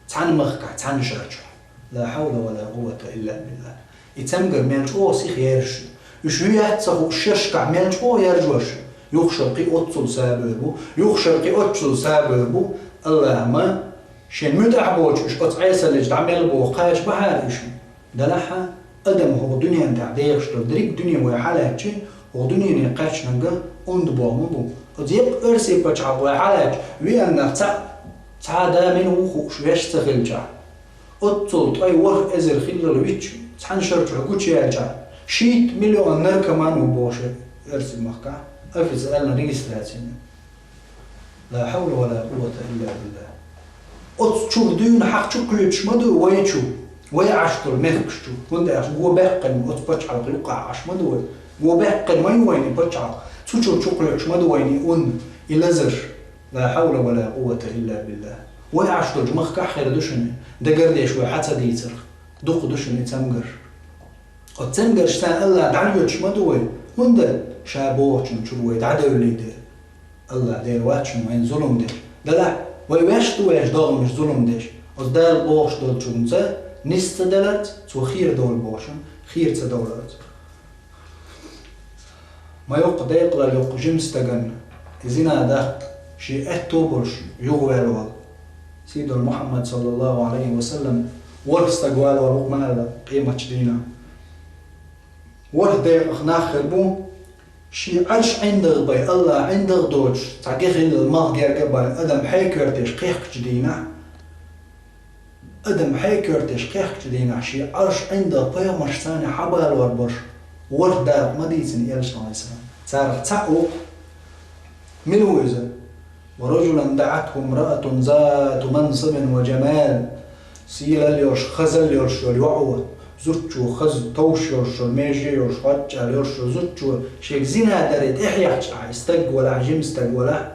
Цхьана махкахь, цхьана шарчохь. Ла хьавла ва ла къуввата илла билла. И цамгар мел чӀогӀа сиха яржаш ю. Уьш ю яц ца хууш шершкахь мел чӀогӀа яржош ю. Юха шарахь кхин оццул сабар бу, юха шарахь кхин оццул сабар бу. Аллахьа ма шен муьтӀахь боцуш уьш оцу Ӏесаллича дӀа мел боху кхача бахьара уьш. Делахь а, адам хӀокху дуьнен тӀехь дехаш долу дерриг дуьне вай хьалаьцчи, хӀокху дуьнене кхаьчнарг онда боху ма бу. Оцу еккъа оьрсийн пачхьалкх вай хьалаьцча, вианнах цхьаъ, цхьа а да мила ву хууш веш ца хилчахь, оццул ткъе ворхӀ эзар хиллал вичча, цхьана шарчохь гучуяьлчахь, шийтта миллион наркоман ву бохуш оьрсийн махкахь, официально регистрацияна. Ла хьавла ва ла къуввата илла билла. Оцу чуьра дуьйна хьакха чу кхуьйтуш ма ду вай чу, вай Ӏаш долу мехкаш чу. ХӀунда аьлча го баьккхина оцу пачхьалкх юккъахь Ӏаш ма ду вай. Го баьккхина ма ю вайна и пачхьалкх. Цу чуьра чу кхуьйтуш ма ду вайна и ун, и лазарш. Ла хьавла ва ла къуввата илла билла. Вай Ӏаш долчу махкахь хир ду шуна, дагардеш вай хьан ца дийцарх. Дукха ду шуна и цамгарш. Оцу цамгаршца Аллахь дӀалоьцуш ма ду вай, хӀунда ша бохучун чуьра вай дӀадевллий дела. Аллахь Дела вац шуна вайна зулам деш. Делахь, вай ваьш ду вешан догӀмаш зулам деш. Оцу Дала бохуш долчунца нис ца даларца, цо хера довла бохучун хера ца довларца. Ма йоккха декъалалла йоккха жима стагана, и зина даккха шен аьтто болуш юхаваьлла волу. Сийдолу Мухьаммад, саллаллаху Ӏалайхи ва саллам, ворхӀ стаг вала вара вукху ма аьлла къематчу дийнахь. ВорхӀ декъах нах хир бу, шен Ӏарш ӀиндагӀ бай, Аллахь ӀиндагӀ доцуш, цхьа гехиллал малх герга а бай, адам хьекоьртеш кхехкачу дийнахь, адам хьекоьртеш кхехкачу дийнахь шен Ӏарш ӀиндагӀ пайхамаршцани хьабалор болуш ворхӀ дакъа ма дийцина Элчано, Ӏалайхиссалам. Царах цхьаъ ву-кх. Мила ву иза? «Ва ражулан даӀатху имраатун зату мансабин ва жамал». Сийлалла йолуш, хазалла йолуш йолу йоӀ ву, зудчо хаза товш йолуш йолу, меже йолуш, хӀоттачӀалла йолуш йолу зудчо шега зина даре тӀехьехчахь, и стаг валахь, жима стаг валахь,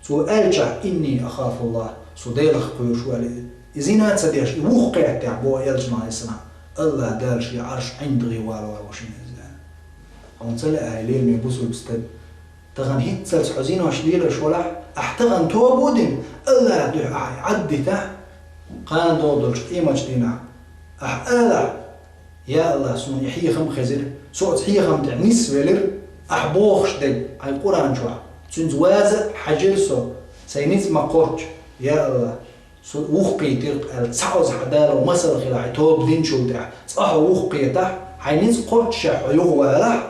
Цо аьлча: «Инни ахафуллахӀ», со Делах кхоьруш ву аьлла. И зина ца деш, и вухкхетта боху элчано, Ӏалайхиссалам, АллахӀ Дала шен Ӏарш ӀиндагӀе валор ву шена иза. Хьуна ца лаьа, хӀай лераме бусулба стаг, тахана хӀинццалц хьо зинош лелаш валахь, ахь тахана тоба а дина, АллахӀан дуьхьа ахь Ӏаддитахь, кхана догӀу долчу къематчу дийнахь ахь алахь: «Я АллахӀ, суна и хьехам а хезира, со оцу хьехам тӀехь нисвелира», ахь бохуш дерг хьайн Къуръан чохь: «Цуьнца ваза а хьаьжира со, сайн ницкъ ма кхоччу, я АллахӀ, со вухкхийтира», аьлла, цхьа оцу хьан Дала масал хилахь, хьайн тоба динчул тӀаьхьа цкъа хьо вухкхетахь, хьайн ницкъ кхоччушехь хьо юхавалахь,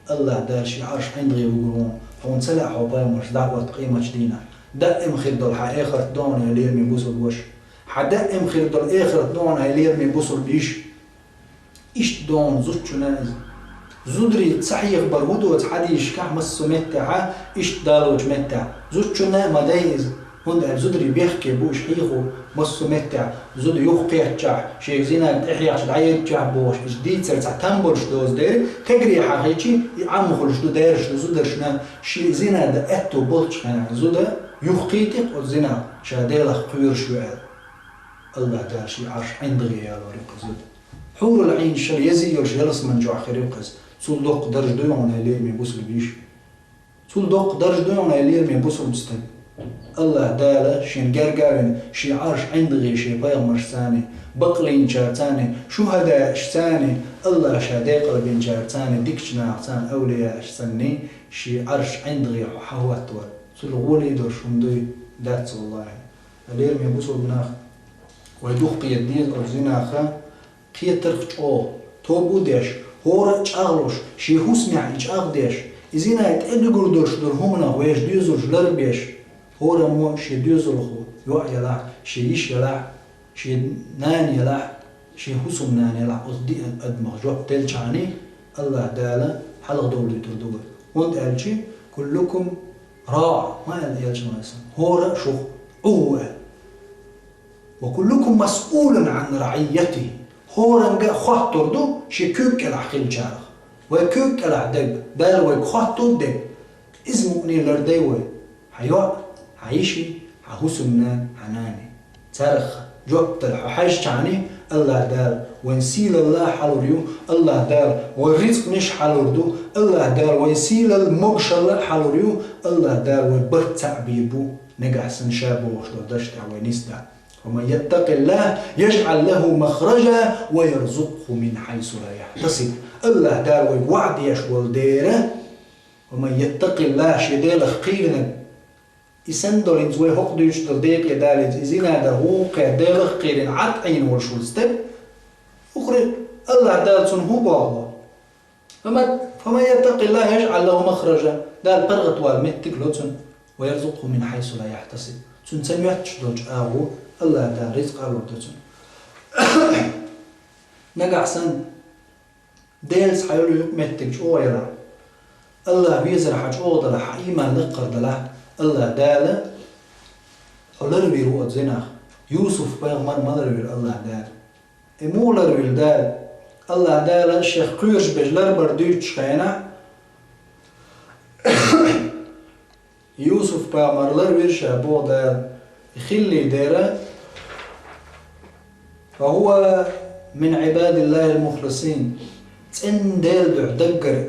АллахӀ Дала шен Ӏарш ӀиндагӀе вуьгур ву хьуна. Хьуна ца лаьа хьо пайхамарца дӀахӀотта къематчу дийнахь? Даим хир долу хьан эхарт ду хьуна, хӀай лераме бусулба ваша. Хьан даим хир долу эхарт ду хьуна, хӀай лераме бусулба йиша. Иштта ду хьуна зудчунна иза. Зударий ца хьехабар хӀун ду оцу хьадисашкахь массо а меттехь, иштта далочу меттехь? Зудчунна а ма дай иза. ХӀунда аьлча зударий бехке бу уьш хьехо массо а меттехь, зуда юхакхеттачохь, шега зинаг тӀехьехча дӀаеддачохь бохуш, иза дийцар цхьа там болуш доцу дела, тегаре хьахийча, и Ӏамхуьлуш ду, даьржаш ду зударшна, шен зина дан аьтто болчу хенахь зуда юхакхийтира оцу зинах, ша Делах кхоьруш ю аьлла. АллахӀ Дала шен Ӏарш ӀиндагӀе ялор ю-кх иза зуда. Хьурул Ӏийнаш шала еза йолуш ялсамани чохь хир ю-кх иза. Цул доккха дарж дуй хьуна, хӀай лераме бусулба йиша? Цул доккха дарж дуй хьуна, хӀай лераме бусулба стаг? АллахӀ Дала шена герга а вина, шен Ӏарш ӀиндагӀе шен пайхамаршцаний, бакълийначаьрцаний, шухӀадаашцаний, АллахӀа ша декъалбинчаьрцаний, дикачу нахацаний, авлияашцаний шен Ӏарш ӀиндагӀе хьо хьахӀоттавар. Цул гӀоле долуш хӀума дуй? Дац, валлахӀи. Хьай лераме бусулба нах, вай духкхета деза оцу зинах, кхетарх чӀогӀа, тоба а деш, хӀора а чӀагӀлуш, шен хӀусамехь и чӀагӀдеш, и зина тӀе дуьгур долуш долу хӀуманах вешан доьзалш ларбеш, хӀораммо шен доьзалхо, йоӀ елахь, шен йиша елахь, шен нана елахь, шен хӀусамнана елахь, оцу диъ адамах жоп делчахьаний, АллахӀ Дала хьалхадовлуьйтур ду вай. ХӀунда аьлча: «Куллукум раӀ», ма аьлла элчано, хӀора а шух Ӏу ву аьлла. «Ва куллукум масъулун Ӏан раӀийятихӀи». ХӀоранга а хоттур ду шен куьйга кӀелахь хиллачарах. Вай куьйга кӀелахь дерг, Дала вайга хоттур дерг, иза мукъане лардай вай. Хьан йоӀ, хьан йиши, хьан хӀусамнана, хьан нани. Царах жоп дала хьо хьаьжчахьаний, АллахӀ Дала вайн сийлалла хьалур ю, АллахӀ Дала вайн рицкъанаш хьалур ду, АллахӀ Дала вайн сийлалла могушалла хьалур ю, АллахӀ Дала вайн барт цхьаъ бийр бу, нагахь санна ша бохуш долу дашна тӀехь вай нисдан. «Ва ман яттакъиллахӀ яжӀал лахӀу махража ва ярзукъхӀу мин хьайсу ла яхьтасиб». АллахӀ Дала вайга ваӀда еш волу дера, «Ва ман яттакъиллахӀ», шен Делах кхийринарг, и санна долу хӀинца вай хӀокху дуьйцуш долу декъе далийца, и зина дан гӀуллакхе Делах кхийрина Ӏад Ӏийна волуш волу стаг, ухри, АллахӀ Дала цунна хӀун боху? «Фаман, фаман яттакъиллахӀ яжӀал лахӀу махража», Дала паргӀатвала меттиг ло цунна, «ва ярзукъхӀу мин хьайсу ла яхьтасиб». Цунна ца моьттуш долчу агӀор АллахӀ Дала рицкъ а лур ду цунна. Нагахь санна Делаца хьан йолу юкъаметтиг чӀогӀа ялахь, АллахӀ везар хьан чӀогӀа далахь, хьан ийман лаккхара далахь, АллахӀ Дала хьо ларвийр ву оцу зинах. Юсуп-пайхамар ма ларвира АллахӀ Дала. И муха ларвира Дала? АллахӀ Дала шех кхоьруш берш ларбар дуьйцучу хенахь, Юсуп-пайхамар ларвира ша, боху Дала, и хилли дера: «Фа хӀува мин Ӏибадиллахил мухласин». ЦӀена Делан дуьхьа даггара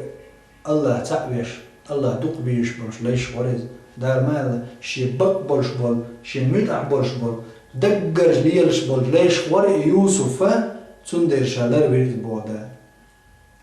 АллахӀ цхьаъ веш, АллахӀ дукха безаш болуш лайш вара иза. Дала ма аьлла, шен бакъ болуш болу, шен муьтӀахь болуш болу, даггара лелаш болу лайш вара и Юсуфа, цундела ша ларвира иза, боху Дала.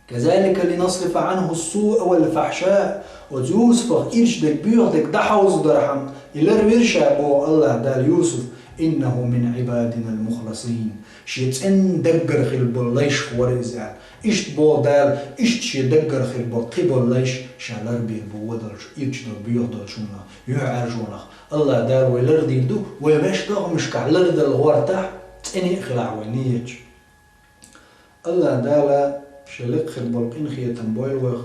«Казалика линасрифа Ӏанху ссуъа вал фахьшаъ». Оцу Юсуфах ирча дерг, боьха дерг дӀахьовзадархьама, и ларвира ша, боху АллахӀ Дала, Юсуп: «ИннахӀу мин Ӏибадинал мухласин». Шен цӀена даггара хилла болу лайшах вара иза аьлла. Иштта боху Дала, иштта шен даггара хилла болу кхин болу лайш ша ларбийр бу вон долчу, ирча долу, боьха долчу хӀуманах, юьхьӀаьржонах. АллахӀ Дала вай лардийр ду, вай ваьш догӀмашкахь лардала гӀортахь, цӀена а хилахь вай нийяташ. АллахӀ Дала шен лекха хир болу къинхетам бойла вайх.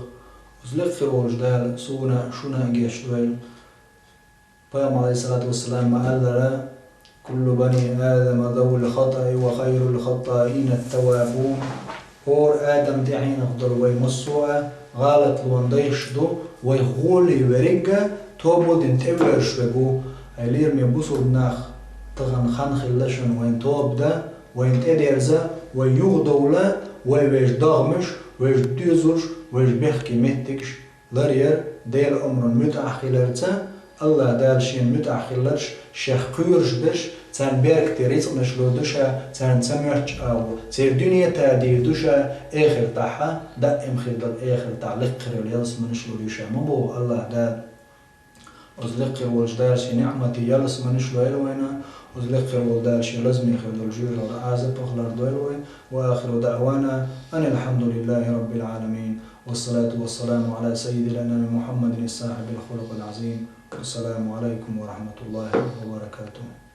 Оцу лекха хир волчу Дала суна а, шуна а гечдойла. Пайхамар, Ӏалайхиссалату вассалам, ма-аллара: «Куллу бани Адама завул хатаи ва хайрул хаттаина ат-таввабун». ХӀора Адам тӀаьхьенах долу вай массо а гӀалатлонан дайш ду, вайх гӀоле верриг а Тоба дина тӀевоьрзуш верг ву, хьай лераме бусалба нах, тахана хан хилла шуна вайна тоба дан, вайна тӀедерза, вай юхадовла, вай вешан догӀмаш, вешан доьзалш, вешан бехке меттигаш ларъяр, Делан омрана муьтӀахь хиларца, АллахӀ Дала шена муьтӀахь хилларш, шех кхоьруш дерш, царна беркате рицкъанаш лур ду ша, царна ца моьттучу агӀор, церан дуьне а тадийр ду ша, эхартахь, даим хир долу эхартахь лекха хир йолу ялсаманаш лур ю ша ма боху АллахӀ Дала. Оцу лекха хир волчу Дала шен ниӀматийн ялсаманаш лойла вайна, оцу лекха хир волу Дала шен лазаме хир долу жоьжахатин Ӏазапах лардойла вай, ва ахиру даӀвана анил хьамдулиллахӀи раббил Ӏаламин, вассалату вассаламу Ӏала саййидил анами Мухьаммадин сахьибил хулукъил Ӏазим. Вассаламу Ӏалайкум ва рахьматуллахӀи ва баракатухӀ.